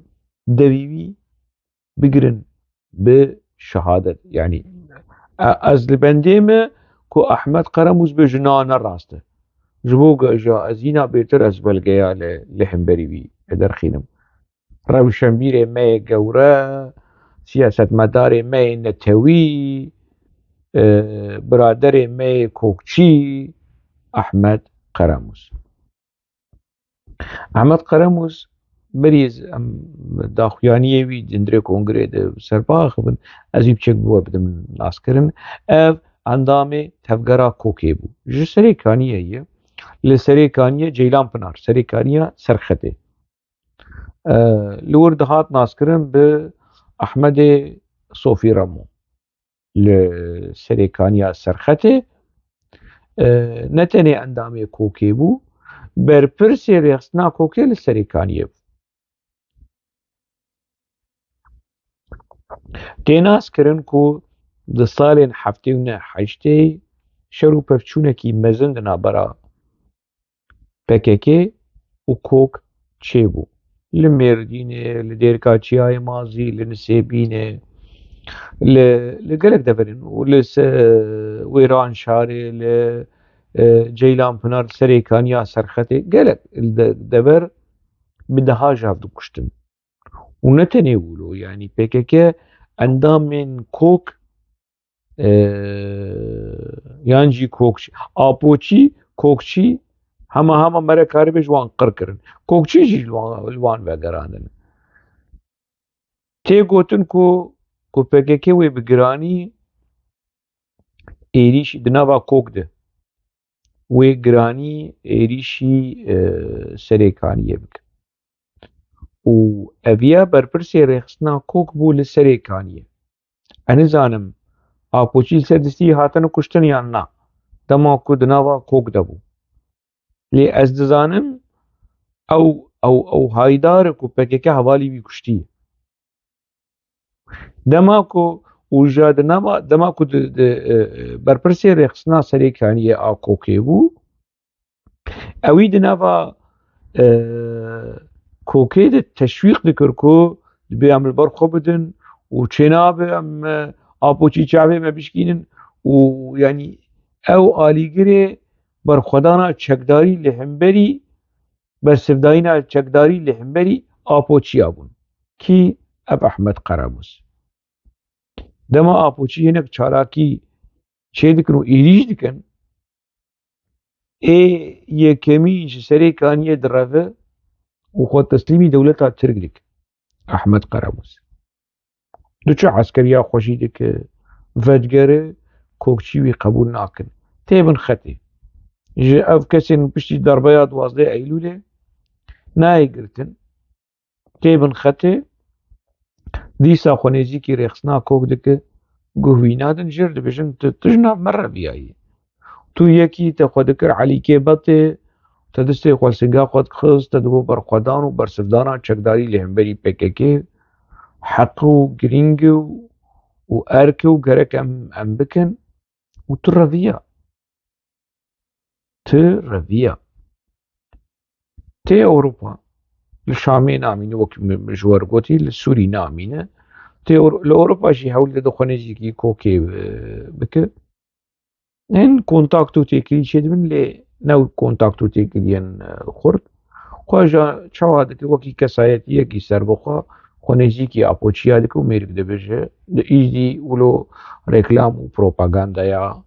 devî wî bigirin bi şehadet. Yanî, e, ez li bendê me ku Ahmet Qeremus bêje na ne rast e. Ji bo ge-, ja ez yîna bêtir ez belgeya li, li hemberî wî derxînim. Rewşenbîrê me yê gewre, siyasetmedarê me yê netewî, e, biraderê me yê kokçî, Ahmet Qeremus. Ahmet Qeremus, berî ez, em daxuyaniyê wî di hundirê kongrê de serbaxivin, ez wî piçek bi we bidim naskirin. Ev endamê tevgera Kokê bû. Ji Serêkaniyê ye. Li Serêkaniyê Ceylan Pinar, Serêkaniya Serxetê. E, li wir dihat naskirin bi Ahmedê Sofî Remo. Li Serêkaniya Serxetê, e, ne tenê endamê Kokê bû, berpirsê rêxistina Kokê li Serêkaniyê bû. Tê naskirin ku di salên heftê û neh heştê şer û pevçûnekî mezin di navbera P K K û Kok çêbû. Li Mêrdînê, li Dêrka Çiyayê Mazî, li Nisêbînê, li, li gelek deverên û li se-, Wêranşarê, li, e, Ceylanpinar, Serêkaniya Serxetê, gelek li de-, dever bi deha ji hev dikuştin. Û ne tenê wilo, yanî P K K endamên Kok, e, yan jî Kokçî, Apoçî, Kokçî hema hema mere karibê ji wan qir kirin. Kokçî jî li wan, li wan vegerandin. Tê gotin ku, ku P K K wê bi giranî êrîşî di nava Kok de wê giranî êrîşî, e, Serêkaniyê bike. Û eviya berpirsê rêxistina Kok bû li Serêkaniyê. Ez nizanim, Apoçî li ser destî hatine kuştin yan na, dema ku di nava Kok de bû. Lê ez dizanim ew, ew, ew haydar e ku P K K hevalî wî kuştiye. Dema ku û ja di nava, dema ku di, di, e, e, berpirsê rêxistina Serêkaniyê a Kokê bû, ewî di nava, e, Kokê de teşwîq dikir ku dibê em li ber xwe bidin û çênabe em, e, Apoçî çavê me bişkînin û yanî ew alîgirê berxwedana çekdarî li hemberî bersivdayîna çekdarî li hemberî Apoçiya bûn. Kî? Ev Ehmed Qeremus. Dema Apoçî hinek çalakî çêdikin û êrîş dikin, ê yekemî ji Serêkaniyê direve û xwe teslîmî dewleta Tirk dike. Ehmed Qeremus. Diçe eskeriya xwe jî dike, vedigere kokçî wî qebûl nakin. Tê bin xetê. Ji ev kesên piştî darbeya duwazdeh Eylûlê nayê girtin. Tê bin xetê. Dîsa xwe nêzîkî rêxistina kok dike, guh wî nadin, jêr dibêjin, tu, tu ji nav me reviyayî. Tu yekî te xwe dikir Elîkê Betê, te distê xwe singa xwe dixist, te digot berxwedan û bersivdana çekdarî li hemberî P K K heq û girîng û, û erk û gerek em, em bikin û tu reviya. Tu reviya. Tê Ewropa. Li Şamê namîne, wek min ji we re gotî, li Sûrî namîne. Tê Ewro-, li Ewropa jî hewl dide xwe nêzîkî kokê, e, bike. Hin kontakt û têkilî çêdibin, lê ne kontakt û têkiliyên, e, xurt. Xwe ja çawa dike, wekî kesayetiyekî serbixwe, xwe nêzîkî Apoçiya dike û mêrik dibêje. Di îjdî wilo reklam û propagandaya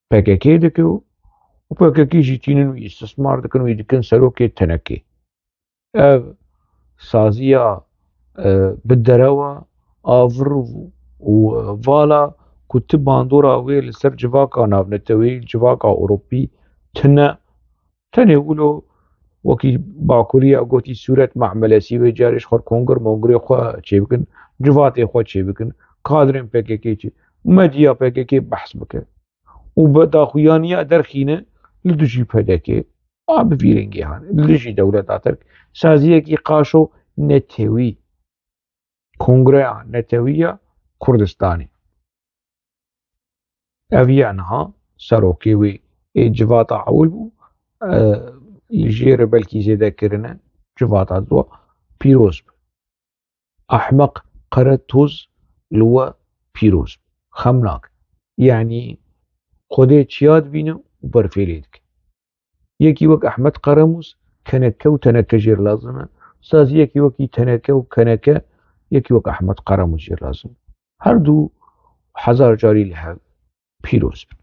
P K K dike û P K K jî tînin wî îstismar dikin, wî dikin serokê tenekê. Ev saziya, e, bi derewa, avir û, û vala ku tu bandora wê li ser civaka navneteweyî, civaka Ewropî tune, tenê wilo wekî Bakuriya gotî sûret me'melesî, wê carê ji xwe kongir mongirê xwe çêbikin, civatê xwe çêbikin, kadrên P K K çê, medya P K K behs bike. Û bi daxuyaniya derxîne li dijî P D K, a bi vî rengî hane, li dijî dewleta Tirk, saziyekî qaşo netewî, Kongreya Netewî ya Kurdistanê. Ev ya niha serokê wê ê civata ewil bû, e, li jê re belkî zêde kirine, civata dua pîroz be. Ehmeq qere toz li we pîroz be. Xem nake. Yanî Xwedê çiya dibîne û berfê lê dike. Yekî wek Ehmed Qeremûs keneke û teneke jê re lazim e. Saziyekî wekî teneke û keneke yekî wek Ehmed Qeremûs jê re lazim e. Her du hezar carî li hev pîroz bin.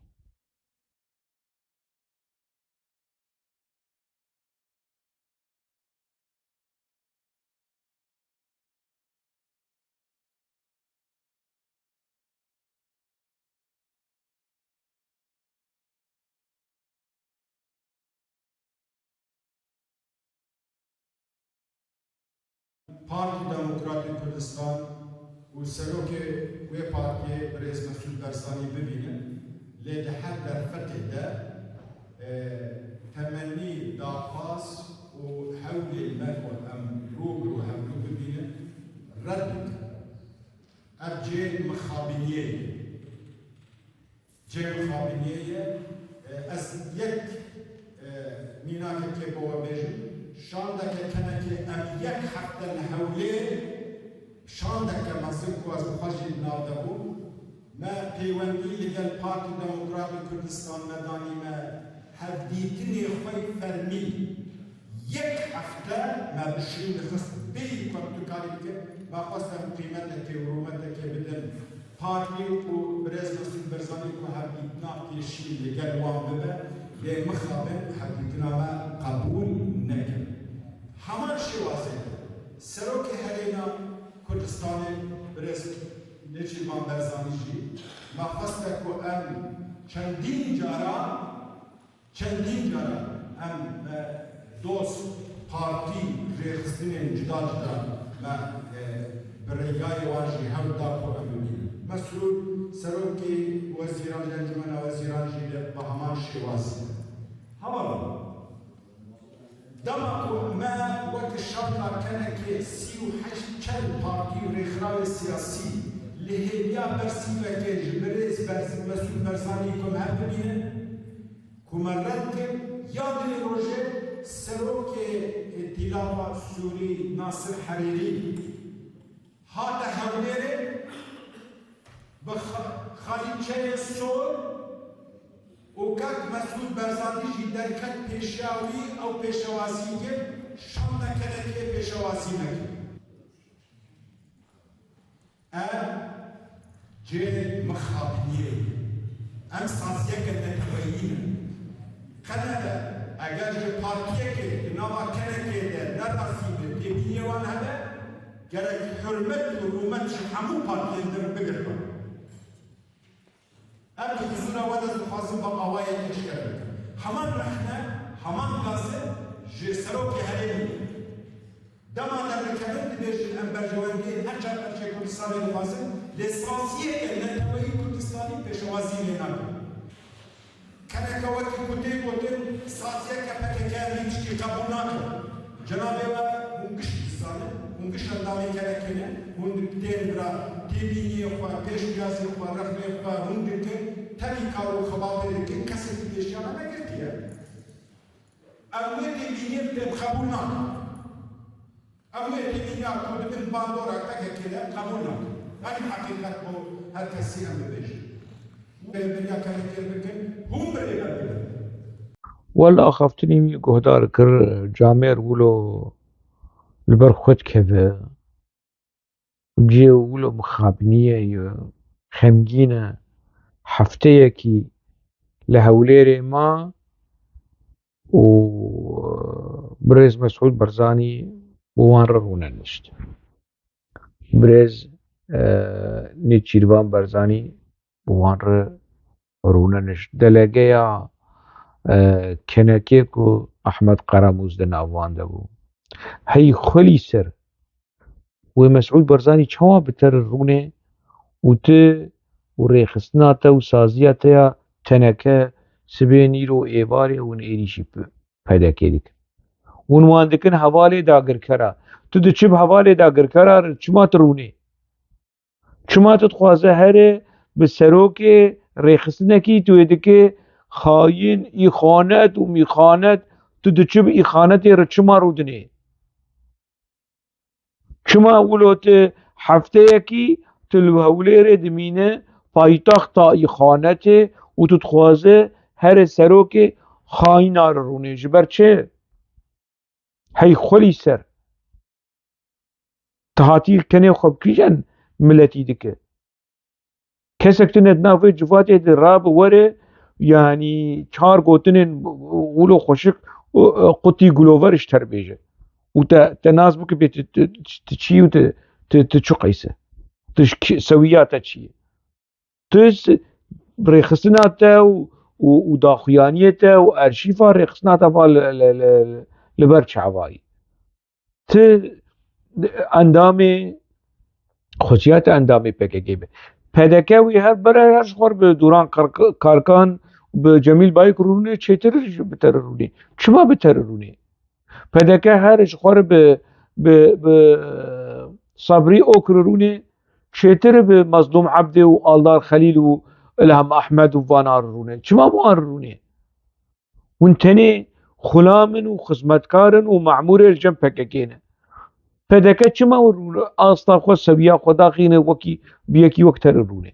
Partî Demokratî Kurdistan û serokê wê partiyê birêz Mesûd Barzanî bibînin, lê di her derfetê de, e, temennî, daxwaz û hewlên me ku em rû bi rû hevdû bibînin, red dikin. Ev cihê mixabiniyê ye. Cem Xabiniyê ye. E, ez yek, e, mînakekê bo we bêjim. Şandeke tenekê em yek hefte li hewlê şandeke mezin ku ez bi xwe jî li nav de bûm. Me peywendî li gel Partî Demokratî Kurdistan me danî, me hevdîtinê xwe yê fermî. Yek hefte me bi şûn dixist, bêyî ku em tu karî bike, me xwest em qîmetekê û rûmetekê bidin partî û birêz Mesûd Barzanî ku hevdîtina pêşî li gel wan bibe, lê mixabin hevdîtina me qebûl nekin. Heman şêwazê de Serokê Herêma Kurdistanê birêz Nêçîrvan Barzanî jî me xweste ku em çendîn cara Çendîn caran em, e, dost, partî, rêxistinên cuda cuda me, e, bi rêgayê wan jî hewl da ku em bibînin. Mesrûr, serokê wezîran, Encûmena Wezîran jî li bi heman şêwazî. Hevalno, dema ku me wek şewta kenekê sî û heşt çend partî û rêxirawê siyasî li hêviya bersîvekê ji birêz Berz-, Mesûd Barzanî ku em hev bibînin, ku me red kir, ya dilê rojê serokê, e, Tîlava Sûrî Nasir Herêrî hate Hewlêrê bi xa-, xalîçeyê sor û kak Mesûd Barzanî jî derket pêşiya wî, ew pêşewazî kir, şanda kenekê pêşewazî nekir. Ev cihê mixabiniyê ye. Em saziyeke neteweyî ne. Qe nebe, eger ji partiyekê di nava kenekê de nerazî be, têbîniyê wan hebe, gerek hurmet û rûmet ji hemû partiyên din re bigirtin. Em ji huzûra we de dixwazin bi awayekî şikete bikin. Heman rexne, heman gaze ji serokê herêmê. Dema derdikevin dibêjin em berjewendiyên her çar parçeyê Kurdistanê dixwazin, lê saziyeke neteweyî Kurdistanî pêşewazî lê nakin. Keneke wekî ku tê gotin, saziyeke P K K vî tiştî qebûl nakin. Cenabê we hûn giş dizanin, hûn giş endamên kenekê ne, hûn tên bira têbîniyê xwe, pêşniyazê xwe, rexnê xwe hûn dikin, tevî kar û xebatê dikin, kesê di pêşiya me negirtiye. Em wê têbîniyê bi têm qebûl nakin. Em wê têbîniya ku dibin bandora P K K de qebûl nakin. Ev heqîqet bo her kesî em bibêjin. Rêveberiya K H K'ê bikin, hûn bi rêber bibin. Wel axaftinê wî guhdar kir, camêr wilo li ber xwe dikeve. Cihê wilo mixabiniye ye, xemgîn e. Hefteyekî li Hewlêrê ma û birêz Mesûd Barzanî bi wan re rûnenişt. Birêz, e, Nêçîrvan Barzanî bi wan re rûnenişt. Delegeya, e, kenekê ku Ahmet Qaramûz di nav wan de bû. Hey xwelî ser, wê Mesûd Barzanî çawa bi te re rûnê û tu û rêxistina te û saziya te ya teneke sibê nîro êvarê hûn êrîşî P D K dikin. Hûn wan dikin hevalê dagirkera. Tu diçi bi hevalê dagirkera re çima tu rûnê? Çima tu dixwaze here bi serokê rêxistinekî tu wê dike xayîn, îxanet û mîxanet, tu diçi bi îxanetê re çima rûdinê? Çima wilo tu hefteyekî tu li Hewlêrê dimîne paytexta îxanetê û tu dixwaze here serokê xayîna re rûnê? Ji ber çi? Hey xwelî ser. Tu hatî kenê xwe bi kîjan miletî dike? Kesek tune di nav vê civatê de rabe were, yanî çar gotinên wilo xweşik û, e, qutî gulover ji te re bêje. Û te, te nas bike bê tu, tu, tu çi yî û tu, tu, tu çi qeyse. Tu ji kî, sewiya te çi ye? Tu s-, rêxistina te û, û, û daxuyaniyê te û erşîfa rêxistina te va li, li, li, li ber çavayî. Ti endamê, xweciya ti endamê P K K be. P D K wî her bere her ji xwe re bi Duran Kark-, Karkan, bi Cemîl Bayik rûnê çêtir ji bi te re rûnê. Çima bi te re rûnê? P D K her ji xwe re bi, bi, bi Sabrî Ok re rûnê çêtir bi Mazlûm Ebdê û Aldar Xelîl û Ilham Ehmed û vana re rûnê. Çima bi wan re rûnê? Hûn tenê xulam in û xizmetkar in û memûrê li cem P K K ne. P D K çima wir asta xwe, sewiya xwe daxîne wekî bi yekî wek te re rûnê?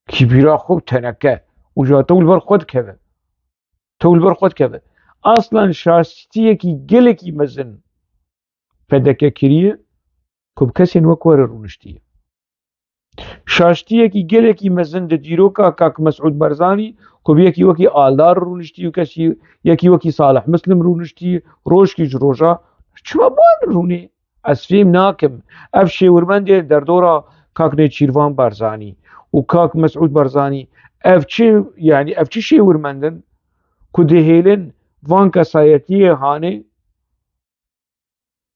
Kî bîra xwe û teneke û ji tew li ber xwe dikeve. Tew li ber xwe dikeve. Aslan şaştiyekî gelekî mezin P D K kiriye ku bi kesên wek we re rûniştiye. Şaştiyekî gelekî mezin di dîroka Kak Mesûd Barzanî ku bi yekî wekî Aldar rûniştî û kesî yekî wekî Salih Muslim rûniştî, rojkî ji roja çima bi wan rûnê? Ez fêm nakim. Ev şêwirmendê derdora Kak Nêçîrvan Barzanî û Kak Mesûd Barzanî, ev çi, yanî ev çi şêwirmend in ku dihêlin van kesayetiyê hanê?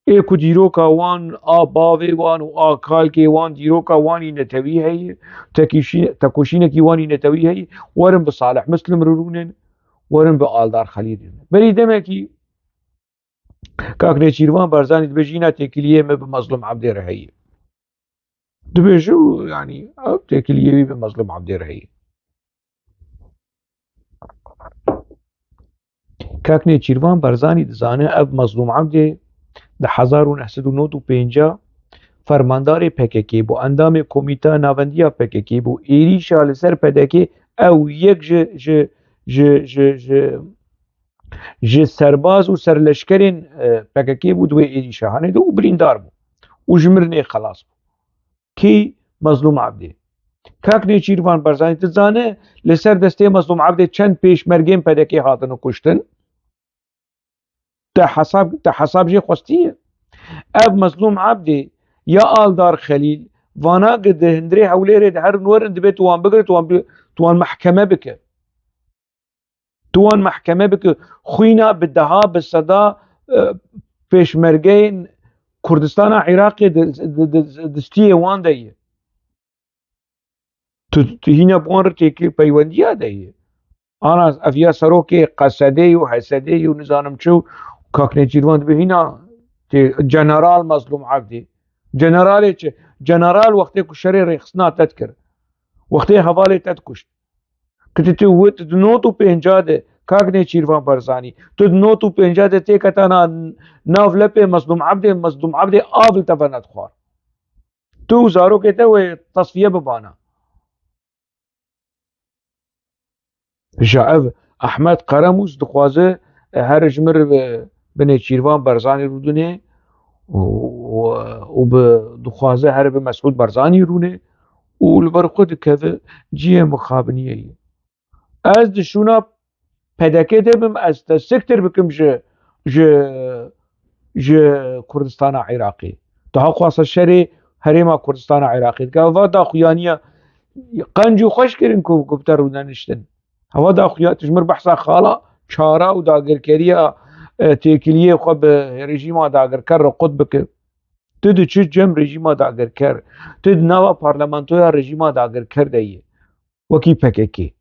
Ê ku dîroka wan a bavê wan û a kalkê wan, dîroka wan î netewî heye, tekîşî-, tekoşînekî wan î netewî heye, werin bi Salih Muslim re rûnin, werin bi Aldar Xelîl re rûnin. Berî demekî Kak Nêçîrvan Barzanî dibêje, îna têkiliyê me bi Mazlûm Ebdê re heye. Dibêje û, yanî, ew têkiliyê wî bi Mazlûm Ebdê re heye. Kak Nêçîrvan Barzanî dizane ev Mazlûm Ebdê di hezar û neh sed û nod û pênc fermandarê P K K bû, endamê Komîteya Navendiya P K K bû, êrîşa li ser P D K ew yek ji, ji, ji, ji, ji, ji serbaz û serleşkerên, e, P K K bû di wê êrîşa hanê de û birîndar bû û ji mirinê xelas bû. Kî? Mazlûm Ebdê. Kak Nêçîrvan Barzanî, tu zane li ser destê Mazlûm Ebdê çend pêşmergên P D K hatine kuştin? Te hesab, te hesab jê xwestiye? Ev Mazlûm Ebdê ya Aldar Xelîl, Vana ki di hundirê Hewlêrê de herin werin, dibê tu wan bigire, tu wan bi-, tu wan mehkeme bike. Tu wan mehkeme bike. Xwîna bi deha, bi seda, e, pêşmergeyên Kurdistana Iraqê di, di, di, di stiyê wan de ye. Tu, tu hîna bi wan re têkil peywendiya de ye. Ana ev ya serokê Qesedê û Hesedê û nizanim çi û kak Nêçîrvan dibe hîna tê, General Mazlûm Evdî. Generalê çi? General wextê ku şerê rêxistina te dikir. Wextê hevalê te dikuşt. Ki tu, tu wit di not û pênca de kak Nêçîrvan Barzanî. Tu di not û pênca de têketana nav lepê Mazlûm Evdê, Mazlûm Evdê av li te ve nedixwar. Tu û zarokê te wê tesfiye bibana. Ja ev Ehmed Qeremûs dixwaze, e, here ji mir bi, bi Nêçîrvan Barzanî rûdinê û, û, û bi, dixwaze here bi Mesûd Barzanî rûnê û li ber xwe dikeve cihê mixabiniyê ye. Ez di şûna P D K de bim, ez te siktir bikim ji, ji, ji Kurdistana Iraqê. Daha xwasa şerê herêma Kurdistana Iraqê dike. Va daxuyaniya qenc û xweş kirin ku, ku bi te rûneniştin. Hava daxuya, tu ji mir behsa xala çara û dagirkeriya, e, têkiliyê xwe bi rejîma dagirker re qut bike. Tu diçî cem rejîma dagirker. Tu di nava parlamentoya rejîma dagirker de yî. Wekî P K K.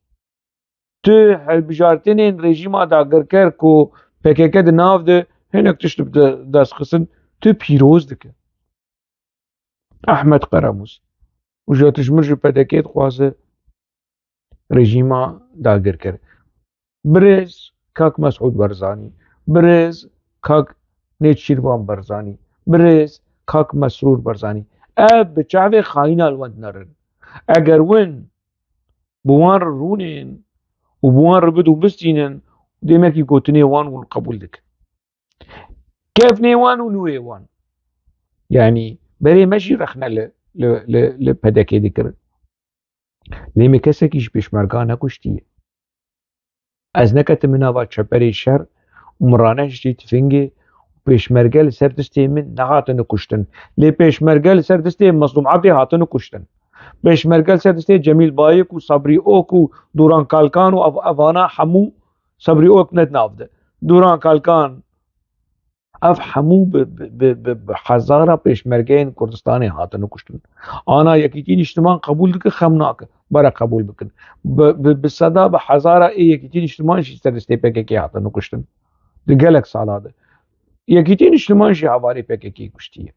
Tu hilbijartinên rejîma dagirker ku P K K di nav de hinek tişt bi de-, dest xistin, tu pîroz dike. Ehmed Qeramûs. Û ji tu ji min ji P D K dixwaze rejîma dagirker. Birêz kak Mesûd Barzanî, birêz kak Nêçîrvan Barzanî, birêz kak Mesrûr Barzanî. Ev bi çavê xayîna li wan dinerin. Eger win bi wan re rûnên û bi wan re bid û bistînin, demekî gotinê wan hûn qebûl dikin. Kevnê wan û nûyê wan. Yanî berê me jî rexne li, li, li, li P D K dikirin. Lê me kesekî ji pêşmerga nekuştiye. Ez neketime nava çeperê şer û min ranehiştî tifingê û pêşmerge li ser distê min nehatine kuştin. Lê pêşmerge li ser distê Mezlûm Ebdê hatine kuştin. Pêşmerge li ser distê Cemîl Bayik û Sabrî Ok û Duran Kalkan û ev-, evana hemû, Sabrî Ok ne di nav de. Duran Kalkan, ev hemû bi, bi, bi, bi, bi hezara pêşmergeyên Kurdistanê hatine kuştin. Ana Yekîtî Nîştiman qebûl dike, xem nake. Bere qebûl bikin. Bi, bi, bi seda, bi hezara ê Yekîtî Nîştiman jî ser destê P K K hatine kuştin. Di gelek sala de. Yekîtî Nîştiman jî hevalê P K K kuştiye.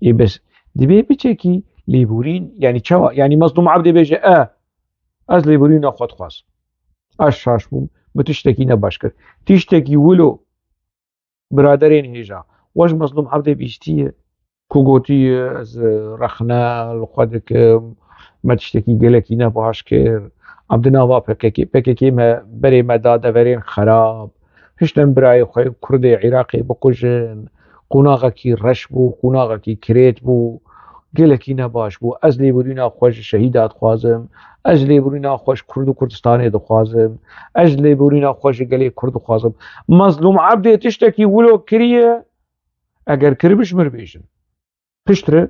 Ê bes, dibê biçekî lêborîn, yanî çawa? Yanî Mezlûm Ebdê bêje, e, ez lêborîna xwe dixwaz. Ez şaş bûm, min tiştekî ne baş kir. Tiştekî wilo biraderên hêja. We ji Mezlûm Ebdê bîstiye, ku gotiye, ez, e, rexne li xwe dikim, me tiştekî gelekî ne baş kir. Em di nava P K K, P K K me berê me da deverên xerab. Hiştin birayê xwe Kurdê Iraqê bikujin. Qonaxekî reş bû, qonaxekî kirêt bû. Gelekî ne baş bû. Ez lêborîna xwe ji şehîda dixwazim. Ez lêborîna xwe ji Kurd û Kurdistanê dixwazim. Ez lêborîna xwe ji gelê Kurd dixwazim. Mezlûm Ebdê tiştekî wilo kiriye, eger kiribû ji mir bêjin. Piştre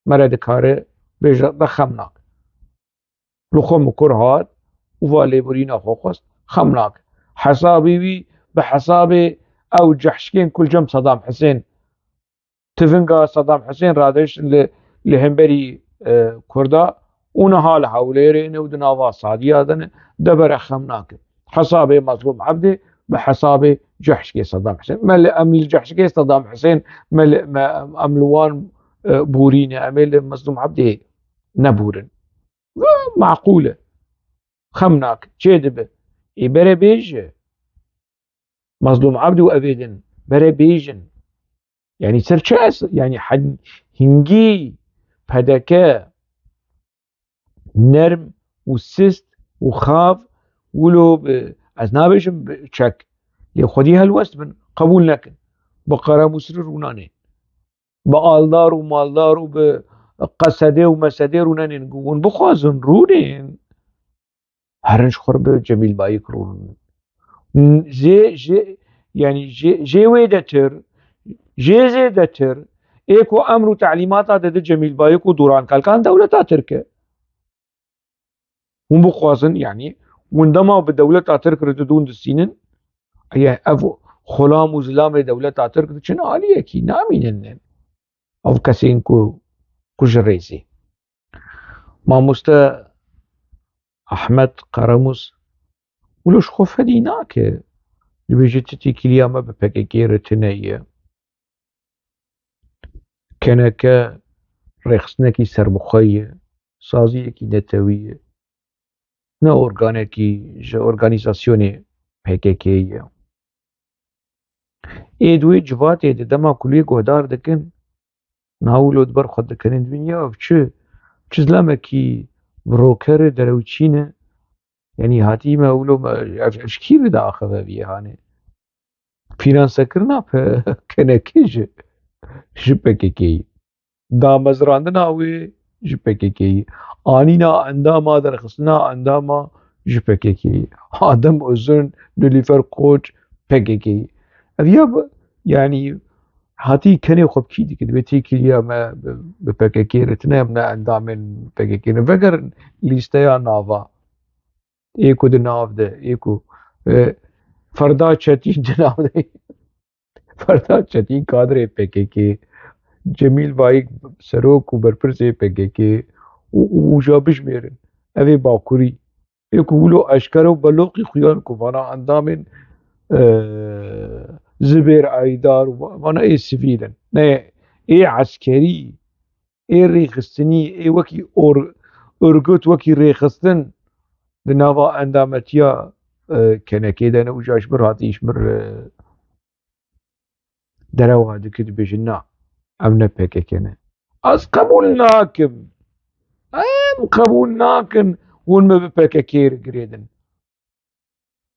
mere dikare bêje, de xem nake. Li xwe mikur hat û va lêborîna xwe xwest, xem nake. Hesabê wî bi hesabê ew cehşkên ku li cem Sedam Hisên, tivinga Sedam Hisên radihiştin li, li hemberî, e, Kurda û niha li Hewlêrê ne û di nava Sadiya de ne, de bere xem nake. Hesabê Mezlûm Ebdê bi hesabê cehşkê Sedam Hisên. Me li, em li cehşkê Sedam Hisên, me li, me, em li wan, e, borî ne, em ê li Mezlûm Ebdê nebûrin. Ve maqûl e. Xem nake, çê dibe. Ê bere bêje. Mezlûm Ebd û evê din bere bêjin. Yanî ser çi es-, yanî hen-, hingî P D K nerm û sist û xav wilo bi, ez nabêjim bi çek, lê xwedî helwest bin, qebûl nekin. Bi Qeramûsrî rûnanê. Bi Aldar û Maldar û bi Qesedê û Mesedê rûnenên ku hûn bixwazin rûnên, herin ji xwe re bi Cemîl Bayik rûnin. Jê, jê, yanî jê, jê wê detir, jê zêdetir, Ê ku emr û telîmata dide Cemîl Bayik û Duran Kalkan dewleta Tirk e. Hûn bixwazin, yanî hûn dema bi dewleta Tirk re didûn distînin, ê ev xulam û zilamê dewleta Tirk diçin aliyekî, namînin. Ev kesên ku, ku ji rêzê. Mamoste Ahmet Karamûs wilo ji xwe fedî nake. Dibêje ti têkiliya me bi P K K re tune ye. K N K rêxistinekî serbixwe ye, saziyekî netewî ye. Ne organekî ji organîzasyonê P K K ye. Ê di wê civatê de dema ku lê guhdar dikin, na wilo di ber xwe dikinin, dibên ya ev çi, çi zilamekî broker e, derewçî ne. Yanî hatî me wilo me, ev, ev ji kî re diaxive vî hanê? Fînansekirina P-, K N K ji, ji P K K ye. Damezrandina wê ji P K K ye. Anîna endama, derxistina endama ji P K K ye. Adem Ozun, Nilüfer Koç, P K K ye. Ev ya bi, yanî hatî kenê xwe bi kî dike? Divê têkiliya me bi, bi P K K re tune, em ne endamên P K K ne. Vegerin lîsteya nava. Ê ku di nav de, ê ku, e, Ferda Çetîn di nav de. Ferda Çetîn kadrê P K K, Cemîl Bayik serok û berpirsê P K K û, û, û ja bijmêrin. Ev ê Bakurî. Ê ku wilo eşkere û beloqî xuyan ku vana endamên, e, Zibêr Eydar û va-, vana ê sivîl in. Ne, ê eskerî, ê rêxistinî, ê wekî or-, örgüt, wekî rêxistin di nava endametiya, e, K N K de ne û ja ji mir hatî ji mir, e, derewa dike, dibêjin na, em ne P K K ne. Ez qebûl nakim. Em qebûl nakin hûn me bi P K K re girêdin.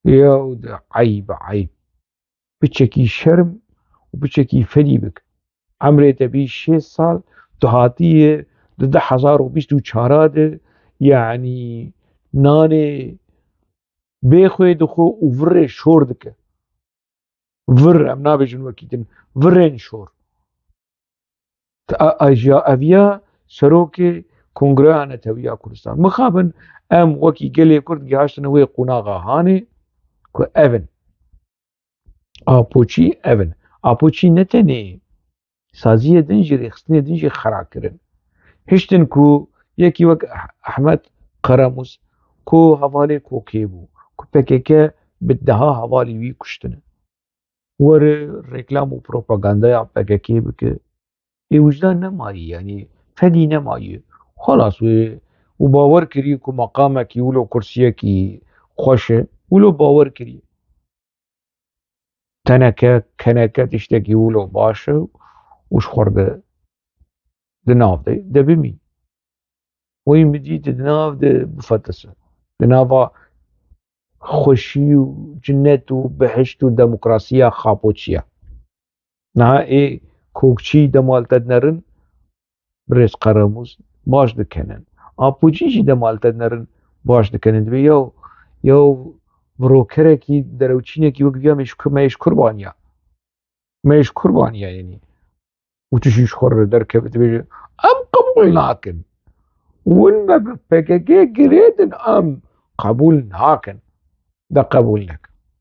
Yew de eyb, eyb. Piçekî şerm û piçekî fedî bik. Emrê te bî şêst sal, tu hatiye di du hezar û bîst û çar de, yanî nanê bê xwê dixwe û virê şor dike. Vir, em nabêjin wekî din, virên şor. Te a-, a-, jiya eviya serokê Kongreya Netewiya Kurdistan. Mixabin em wekî gelê Kurd gihaştine wê qonaxa hanê ku ev in. Apoçî ev in. Apoçî ne tenê saziyê din jî, rêxistinê din jî xera kirin. Hiştin ku yekî wek Ah-, Ahmet Karamûs ku hevalê kokê bû, ku P K K bi deha hevalî wî kuştine. Were reklam û propagandaya P K K bike. Ê wijdan nemayî, yanî fedî nemayî. Xelas wê û bawer kirî ku meqamekî wilo kursiyekî xweş e, wilo bawer kirî. Teneke, keneke tiştekî wilo baş e û ji xwe re di nav de, de bimî. Wê min dî di nav de bifetise. Di nava xweşî û cinet û bihişt û demokrasiya xapoçiya. Niha ê kokçî dema li te dinerin, birêz Qeramûz, baş dikenin. Apoçî jî dema li te dinerin, baş dikenin. Divê yew, yew virokerekî, derewçînekî wek viya me ji ku-, me ji kurbaniya. Me ji kurbaniya, yanî. Û tu jî ji xwe re derkeve, dibêje, em qebûl nakin. Hûn me bi P K K girêdin, em qebûl nakin. De qebûl nekin.